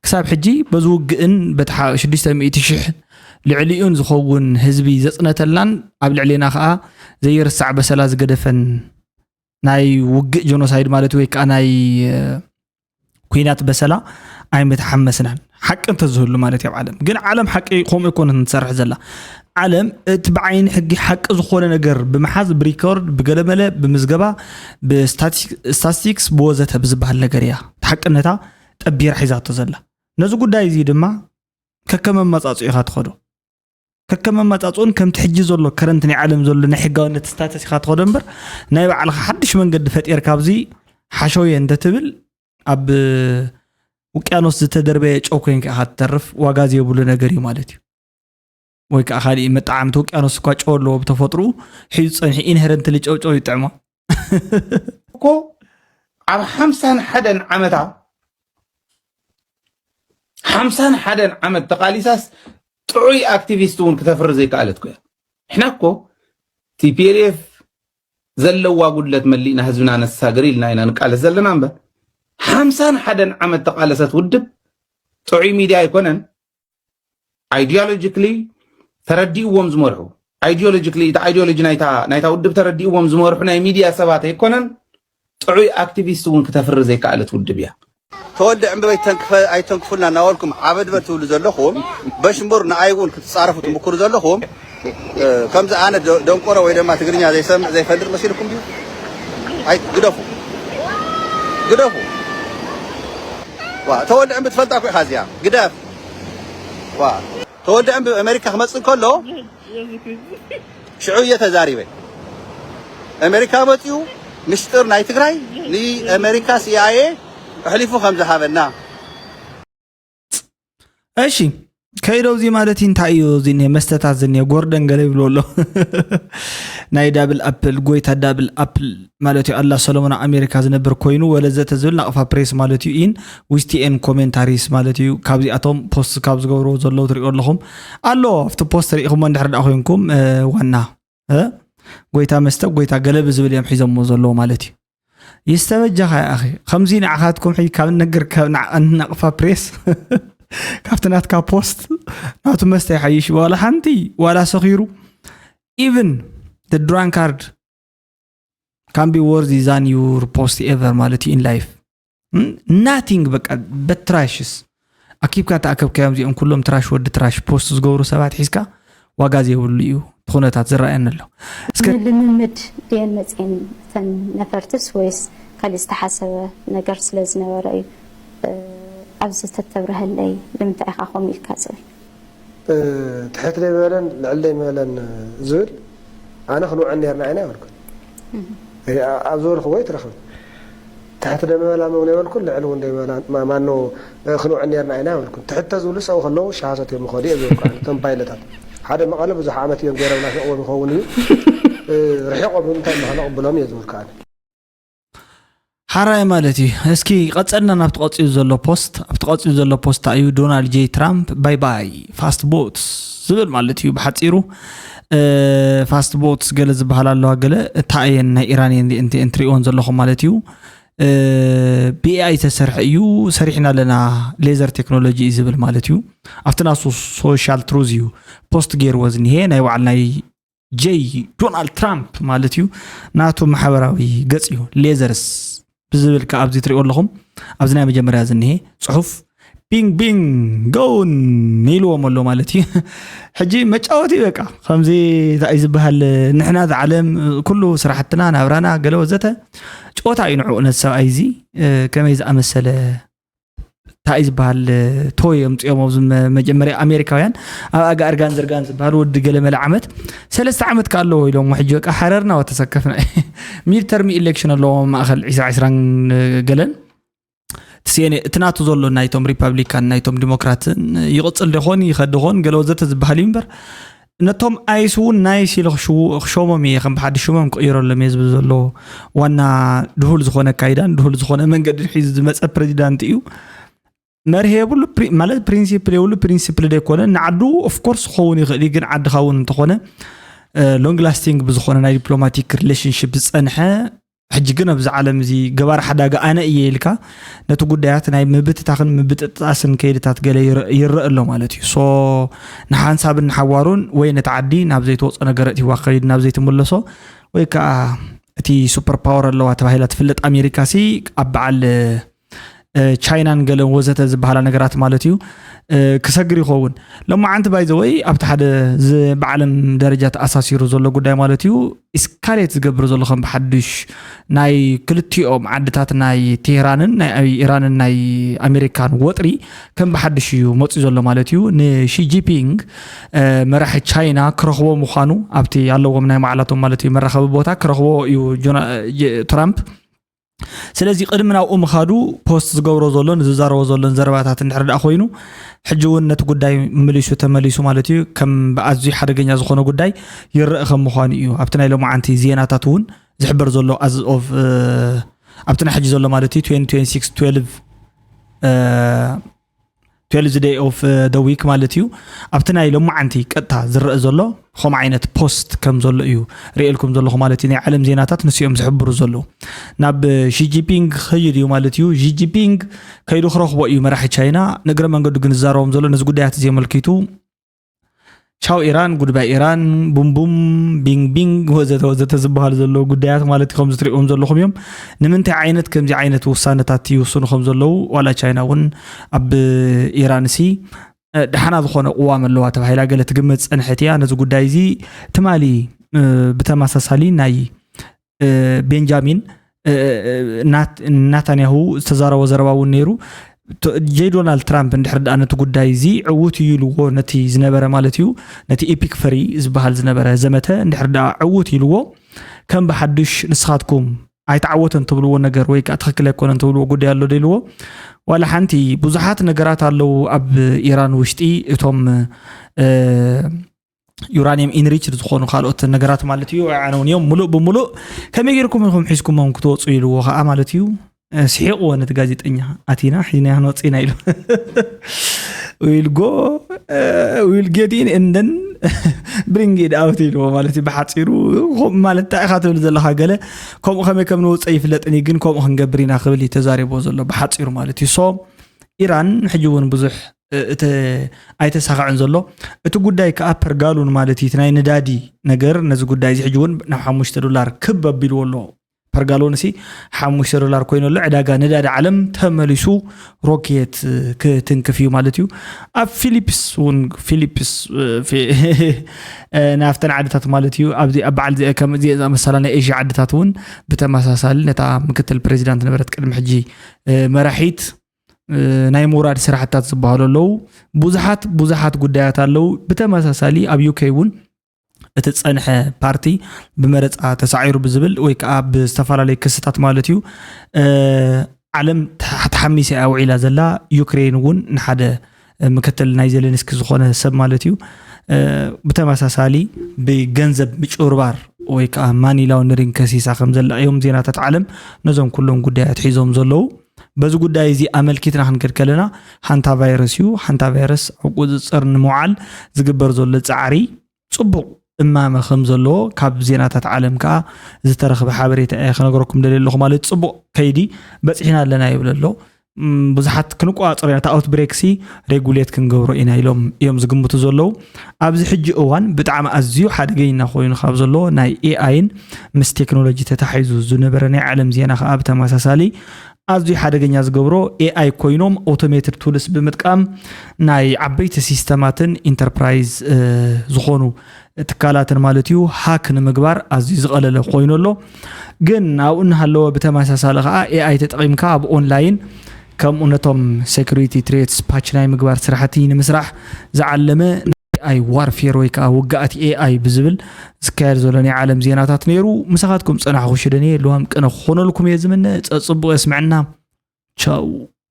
ክሳብ ሕጂ በዚ ውግእን በቲ ሽዱሽተ ሚእቲ ሽሕ ልዕሊኡን ዝኸውን ህዝቢ ዘፅነተልናን ኣብ ልዕሌና ከዓ ዘይርሳዕ በሰላ ዝገደፈን ናይ ውግእ ጀኖሳይድ ማለት ወይ ከዓ ናይ ኩናት በሰላ ኣይምተሓመስናን ሓቂ እንተዝህሉ ማለት ኣብ ዓለም ግን ዓለም ሓቂ ከምኡ ይኮነት ትሰርሕ ዘላ ዓለም እቲ ብዓይኒ ሕጊ ሓቂ ዝኾነ ነገር ብምሓዝ ብሪኮርድ ብገለመለ ብምዝገባ ብስታቲስቲክስ ብወዘተ ብዝበሃል ነገር እያ ሓቅነታ ጠቢራ ሒዛቶ ዘላ ነዚ ጉዳይ እዚ ድማ ከከመ መጻጽኡ ኢኻ ትኸዶ ከከም ኣመጻጽኡን ከምቲ ሕጂ ዘሎ ከረንት ናይ ዓለም ዘሎ ናይ ሕጋውነት ስታተስ ኢኻ ትኸዶ እምበር ናይ ባዕልኻ ሓድሽ መንገዲ ፈጢርካ ኣብዚ ሓሸውየ እንተትብል ኣብ ውቅያኖስ ዝተደርበየ ጨው ኮይንካ ኢኻ ትተርፍ ዋጋ ዘይብሉ ነገር እዩ ማለት እዩ ወይ ከዓ ካሊእ መጣዓምቲ ውቅያኖስ እኳ ጨው ኣለዎ ብተፈጥሩ ሒዙ ፀኒሑ ኢንሄረንትሊ ጨውጨው ይጥዕሞ እኮ ኣብ ሓምሳን ሓደን ዓመታ ሓምሳን ሓደን ዓመት ተቓሊሳስ ጥዑይ ኣክቲቪስት እውን ክተፍሪ ዘይከኣለት ኮያ ንሕና እኮ ቲፒኤልኤፍ ዘለዋ ጉድለት መሊእና ህዝብና ነሳግር ኢልና ኢና ንቃለስ ዘለና እምበር ሓምሳን ሓደን ዓመት ተቓለሰት ውድብ ጥዑይ ሚድያ ኣይኮነን ideologically ተረዲእዎም ዝመርሑ ideologically እቲ ideology ናይታ ናይታ ውድብ ተረዲእዎም ዝመርሑ ናይ ሚድያ ሰባት ኣይኮነን ጥዑይ ኣክቲቪስት እውን ክተፍሪ ዘይከኣለት ውድብ እያ ተወልደ ዕምበበይ ኣይተንክፉልና እናበልኩም ዓበድ በል ትብሉ ዘለኹም በሽምቡር ንኣይ እውን ክትፃረፉ ትምክሩ ዘለኹም ከምዚ ኣነ ደንቆሮ ወይ ድማ ትግርኛ ዘይሰምዕ ዘይፈልጥ መሲልኩም ድዩ ግደፉ ግደፉ ተወልደ ዕምቢ ትፈልጣ እኮ ኢኻ እዚኣ ግደፍ ተወልደ ዕምቢ ኣሜሪካ ክመፅእ ከሎ ሽዑ እየ ተዛሪበ ኣሜሪካ መፅኡ ምሽጥር ናይ ትግራይ ንኣሜሪካ ሲኣይኤ ኣሕሊፉ ከም ዝሃበና እሺ ከይደው እዚ ማለት እንታይ እዩ እዚ ነ መስተታት ዝኒ ጎርደን ገለ ይብሉ ኣሎ ናይ ዳብል ኣፕል ጎይታ ዳብል ኣፕል ማለት እዩ ኣላ ሰሎሞን ኣሜሪካ ዝነብር ኮይኑ ወለዘተ ዝብል ናቕፋ ፕሬስ ማለት እዩ ኢን ዊስቲኤን ኮሜንታሪስ ማለት እዩ ካብዚኣቶም ፖስት ካብ ዝገብርዎ ዘለዉ ትሪኦ ኣለኹም ኣሎ ኣብቲ ፖስት ርኢኹሞ እንድሕር ዳ ኮይንኩም ዋና ጎይታ መስተ ጎይታ ገለ ብዝብል እዮም ሒዞሞ ዘለዉ ማለት እዩ ይስተበጃኻ ይኣኺ ከምዚ ንዓኻትኩም ሕጂ ካብ ነገር ካብ ናቕፋ ፕሬስ ካብቲ ናትካ ፖስት ናቱ መስተ ይሓይሽ ዋላ ሓንቲ ዋላ ሰኺሩ even the drunkard can be worthy than your post ever ማለት እዩ in life nothing በቃ በትራሽስ ኣኪብካ ተኣከብካዮም እዚኦም ኩሎም ትራሽ ወዲ ትራሽ ፖስት ዝገብሩ ሰባት ሒዝካ ዋጋ ዘይብሉ እዩ እቲ ኩነታት ዝረኣየኒ ኣሎ እስከ ንልምምድ ድየን መፅኤን እተን ነፈርትስ ወይስ ካሊእ ዝተሓሰበ ነገር ስለዝነበረ እዩ ኣብዚ ተተብርሀለይ ንምንታይ ኢኻ ከምኡ ኢልካ ዝብል ትሕት ደይበለን ልዕል ደይበለን ዝብል ኣነ ክንውዕል ነርና ኢና ይበልኩ ኣብ ዝበልክዎ ይትረኽብ ትሕት ደመበላ መግነ ይበልኩ ልዕል እውን ደይበላ ማኖ ክንውዕል ነርና ኢና ይበልኩ ትሕት ተዝብሉ ሰው ከለዉ ሻሃ ሰትዮም ምኸዱ እየ ዝበልኩ ኣነ እቶም ፓይለታት ሓደ መቐለ ብዙሕ ዓመት እዮም ገይሮም ናፊቕዎም ይኸውን እዩ ርሒቖም እንታይ ምዃኑ ቅብሎም እየ ዝበልኩ ኣነ ሓራይ ማለት እዩ እስኪ ቀፀልና ናብቲ ቀፂሉ ዘሎ ፖስት ኣብቲ ቀፂሉ ዘሎ ፖስት እዩ ዶናልድ ጄ ትራምፕ ባይ ባይ ፋስት ቦትስ ዝብል ማለት እዩ ብሓፂሩ ፋስት ቦትስ ገለ ዝበሃል ኣለዋ ገለ እታ እየን ናይ ኢራን እየን እንትሪእዎን ዘለኹም ማለት እዩ ብኤኣይ ዝተሰርሐ እዩ ሰሪሕና ኣለና ሌዘር ቴክኖሎጂ እዩ ዝብል ማለት እዩ ኣብቲ ናሱ ሶሻል ትሩዝ እዩ ፖስት ገይርዎ ዝኒሄ ናይ ባዕል ናይ ጀይ ዶናልድ ትራምፕ ማለት እዩ ናቱ ማሕበራዊ ገፅ እዩ ሌዘርስ ብዝብል ከዓ ኣብዚ ትሪኦ ኣለኹም ኣብዚ ናይ መጀመርያ ዝኒሄ ፅሑፍ ቢንግ ቢንግ ጎውን ኢልዎም ኣሎ ማለት እዩ ሕጂ መጫወቲ በቃ ከምዚ እንታይ ዝበሃል ንሕና ዝዓለም ኩሉ ስራሕትና ናብራና ገለ ወዘተ ጨወታ እዩ ንዕኡ ነቲ ሰብኣይ እዚ ከመይ ዝኣመሰለ እንታይ ዝበሃል ቶይ ኣምፅኦም ኣብዚ መጀመርያ ኣሜሪካውያን ኣብ ኣጋ እርጋን ዝርጋን ዝበሃል ወዲ ገለመለ ዓመት ሰለስተ ዓመት ከ ኣለዎ ኢሎም ሕጂ በቃ ሓረርና ወተሰከፍና ሚድተርሚ ኢሌክሽን ኣለዎ ማእኸል ዒስራ ዒስራን ገለን እቲ ናቱ ዘሎ ናይቶም ሪፐብሊካን ናይቶም ዲሞክራትን ይቕፅል ደኾን ይኸድ ደኾን ገለ ወዘተ ዝበሃል እዩ እምበር ነቶም ኣይስ እውን ናይስ ኢለ ክሸሞም እየ ከም ብሓዲ ሽሞም ክቕይረሎም እየ ዝብል ዘሎ ዋና ድሁል ዝኾነ ኣካይዳን ድሁል ዝኾነ መንገድን ሒዙ ዝመፀ ፕሬዚዳንት እዩ መርህ የብሉ፣ ማለት ፕሪንሲፕል የብሉ። ፕሪንሲፕል ደይኮነ ንዓዱ ኦፍኮርስ ክኸውን ይኽእል እዩ፣ ግን ዓድኻ እውን እንተኾነ ሎንግ ላስቲንግ ብዝኾነ ናይ ዲፕሎማቲክ ሪሌሽንሽፕ ዝፀንሐ፣ ሕጂ ግን ኣብዚ ዓለም እዚ ገባር ሓዳጋ ኣነ እየ ኢልካ ነቲ ጉዳያት ናይ ምብትታኽን ምብጥጣስን ከይድታት ገለ ይረአ ኣሎ ማለት እዩ። ሶ ንሓንሳብን ንሓዋሩን ወይ ነቲ ዓዲ ናብ ዘይተወፅኦ ነገር እትዋ ከይድ ናብ ዘይትምለሶ ወይ ከዓ እቲ ሱፐር ፓወር ኣለዋ ተባሂላ ትፍለጥ ኣሜሪካ ሲ ኣብ በዓል ቻይናን ገለን ወዘተ ዝበሃላ ነገራት ማለት እዩ ክሰግር ይኸውን። ሎማዓንቲ ባይዘወይ ኣብቲ ሓደ ብዓለም ደረጃ ተኣሳሲሩ ዘሎ ጉዳይ ማለት እዩ ኢስካሌት ዝገብር ዘሎ ከም ብሓድሽ ናይ ክልቲኦም ዓድታት ናይ ቴህራንን ናይ ኢራንን ናይ ኣሜሪካን ወጥሪ ከም ብሓድሽ እዩ መፅኡ ዘሎ ማለት እዩ። ንሺጂፒንግ መራሒ ቻይና ክረኽቦ ምዃኑ ኣብቲ ኣለዎም ናይ ማዕላቶም ማለት እዩ መራኸቢ ቦታ ክረኽቦ እዩ ትራምፕ። ስለዚ ቅድሚ ናብኡ ምኻዱ ፖስት ዝገብሮ ዘሎን ዝዛረቦ ዘሎን ዘረባታት እንድሕር ደኣ ኮይኑ ሕጂ እውን ነቲ ጉዳይ ምልሹ ተመሊሱ ማለት እዩ ከም ብኣዝዩ ሓደገኛ ዝኾነ ጉዳይ ይረአ ከም ምዃኑ እዩ ኣብቲ ናይ ሎማዓንቲ ዜናታት እውን ዝሕበር ዘሎ as of ኣብቲ ናይ ሕጂ ዘሎ ማለት እዩ twenty twenty-six twelve twelfth day of the week ማለት እዩ። ኣብቲ ናይ ሎማዓንቲ ቀጥታ ዝረአ ዘሎ ከም ዓይነት ፖስት ከም ዘሎ እዩ ርእየልኩም ዘለኹ ማለት እዩ። ናይ ዓለም ዜናታት ንስኦም ዝሕብሩ ዘለዉ ናብ ሺጂፒንግ ክኸይድ እዩ ማለት እዩ። ሺጂፒንግ ከይዱ ክረኽቦ እዩ መራሒ ቻይና። ንእግረ መንገዱ ግን ዝዛረቦም ዘሎ ነዚ ጉዳያት እዚ ኣመልኪቱ ቻው ኢራን፣ ጉድባይ ኢራን፣ ቡምቡም፣ ቢንግ ቢንግ ወዘተ ወዘተ ዝበሃሉ ዘለዉ ጉዳያት ማለት እዩ። ከምዚ ትሪእዎም ዘለኹም እዮም። ንምንታይ ዓይነት ከምዚ ዓይነት ውሳነታት ይውስኑ ከም ዘለዉ ዋላ ቻይና እውን ኣብ ኢራን ሲ ደሓና ዝኾነ ቅዋም ኣለዋ ተባሂላ ገለ ትግመት ዝፀንሐት እያ። ነዚ ጉዳይ እዚ ትማሊ ብተመሳሳሊ ናይ ቤንጃሚን ናታንያሁ ዝተዛረቦ ዘረባ እውን ነይሩ። ጀይ ዶናልድ ትራምፕ እንድሕር ደኣ ነቲ ጉዳይ እዚ ዕዉት እዩ ኢልዎ ነቲ ዝነበረ ማለት እዩ ነቲ ኢፒክ ፈሪ ዝበሃል ዝነበረ ዘመተ እንድሕር ደኣ ዕዉት ኢልዎ ከም ብሓዱሽ ንስኻትኩም ኣይተዓወተን ትብልዎ ነገር ወይ ከዓ ትኽክል ኣይኮነን ትብልዎ ጉዳይ ኣሎ ዶ ኢልዎ። ዋላ ሓንቲ ብዙሓት ነገራት ኣለዉ ኣብ ኢራን ውሽጢ እቶም ዩራኒየም ኢንሪችድ ዝኾኑ ካልኦት ነገራት ማለት እዩ ኣይዓነውን እዮም ሙሉእ ብሙሉእ ከመይ ገይርኩም ኢኹም ሒዝኩሞም ክትወፁ ኢልዎ ከዓ ማለት እዩ። ስሒቕዎ ነቲ ጋዜጠኛ ኣቲና ሒዝና ክንወፅእ ኢና ኢሉ will go will get in and then bring it out ኢልዎ ማለት እዩ ብሓፂሩ። ማለት እንታይ ኢኻ ትብል ዘለኻ ገለ ከምኡ ከመይ ከም ንውፀ ይፍለጥን እዩ ግን ከምኡ ክንገብር ኢና ክብል እዩ ተዛሪቦ ዘሎ ብሓፂሩ ማለት እዩ። ሶ ኢራን ሕጂ እውን ብዙሕ እቲ ኣይተሳኽዕን ዘሎ እቲ ጉዳይ ከዓ ፐርጋሉን ማለት እዩ ናይ ነዳዲ ነገር ነዚ ጉዳይ እዚ ሕጂ እውን ናብ ሓሙሽተ ዶላር ክብ ኣቢልዎ ኣሎ። ፐርጋሎን ሲ ሓሙሽተ ዶላር ኮይኑ ኣሎ። ዕዳጋ ነዳዲ ዓለም ተመሊሱ ሮኬት ክትንክፍ እዩ ማለት እዩ። ኣብ ፊሊፕስ እውን ፊሊፕስ ናብተን ዓድታት ማለት እዩ ኣብዚ ኣብ በዓል ከምዚ ዝኣመሰላ ናይ ኤሽያ ዓድታት እውን ብተመሳሳሊ ነታ ምክትል ፕሬዚዳንት ነበረት ቅድሚ ሕጂ መራሒት ናይ ምውራድ ስራሕታት ዝበሃሉ ኣለዉ። ብዙሓት ብዙሓት ጉዳያት ኣለዉ። ብተመሳሳሊ ኣብ ዩኬ እውን እቲ ዝፀንሐ ፓርቲ ብመረፃ ተሳዒሩ ብዝብል ወይ ከዓ ብዝተፈላለዩ ክስታት ማለት እዩ ዓለም ተሓሚሰ እያ ውዒላ ዘላ። ዩክሬን እውን ንሓደ ምክትል ናይ ዜሌንስኪ ዝኾነ ሰብ ማለት እዩ ብተመሳሳሊ ብገንዘብ ምጭብርባር ወይ ከዓ ማኒ ላውንደሪንግ ከሲሳ ከም ዘላ እዮም ዜናታት ዓለም ነዞም ኩሎም ጉዳያት ሒዞም ዘለዉ። በዚ ጉዳይ እዚ ኣመልኪትና ክንከድ ከለና ሓንታ ቫይረስ እዩ። ሓንታ ቫይረስ ኣብ ቁፅፅር ንምውዓል ዝግበር ዘሎ ፃዕሪ ፅቡቕ እማመ ከም ዘለዎ ካብ ዜናታት ዓለም ከዓ ዝተረኽበ ሓበሬታ እየ ክነግረኩም ደልየ ኣለኹ። ማለት ፅቡቕ ከይዲ በፂሕና ኣለና ይብል ኣሎ። ብዙሓት ክንቋፀሮ ኢና እቲ ኣውትብሬክ ሲ ሬጉሌት ክንገብሮ ኢና ኢሎም እዮም ዝግምቱ ዘለዉ። ኣብዚ ሕጂ እዋን ብጣዕሚ ኣዝዩ ሓደገኛ ኮይኑ ካብ ዘሎ ናይ ኤኣይን ምስ ቴክኖሎጂ ተታሒዙ ዝነበረ ናይ ዓለም ዜና ከዓ ብተመሳሳሊ ኣዝዩ ሓደገኛ ዝገብሮ ኤኣይ ኮይኖም ኦቶሜትድ ቱልስ ብምጥቃም ናይ ዓበይቲ ሲስተማትን ኢንተርፕራይዝ ዝኾኑ ትካላትን ማለት እዩ ሃክ ንምግባር ኣዝዩ ዝቐለለ ኮይኑ ኣሎ። ግን ኣብኡ እናሃለወ ብተመሳሳሊ ከዓ ኤኣይ ተጠቒምካ ኣብ ኦንላይን ከምኡ ነቶም ሴኩሪቲ ትሬትስ ፓች ናይ ምግባር ስራሕቲ ንምስራሕ ዝዓለመ ናይ ኤኣይ ዋርፌር ወይ ከዓ ውግኣት ኤኣይ ብዝብል ዝካየድ ዘሎ ናይ ዓለም ዜናታት ነይሩ። ምሳኻትኩም ፀናሕኹ ሽደኔ ልዋም ቅነ ክኾነልኩም እየ ዝምነ። ፀፅቡቕ የስምዐና። ቻው።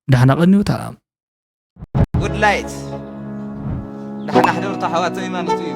ዳሕና ቀንዩ። ሰላም። ጉድ ላይት ዳሕና ሕደሩ ተሓዋተይ ማለት እዩ።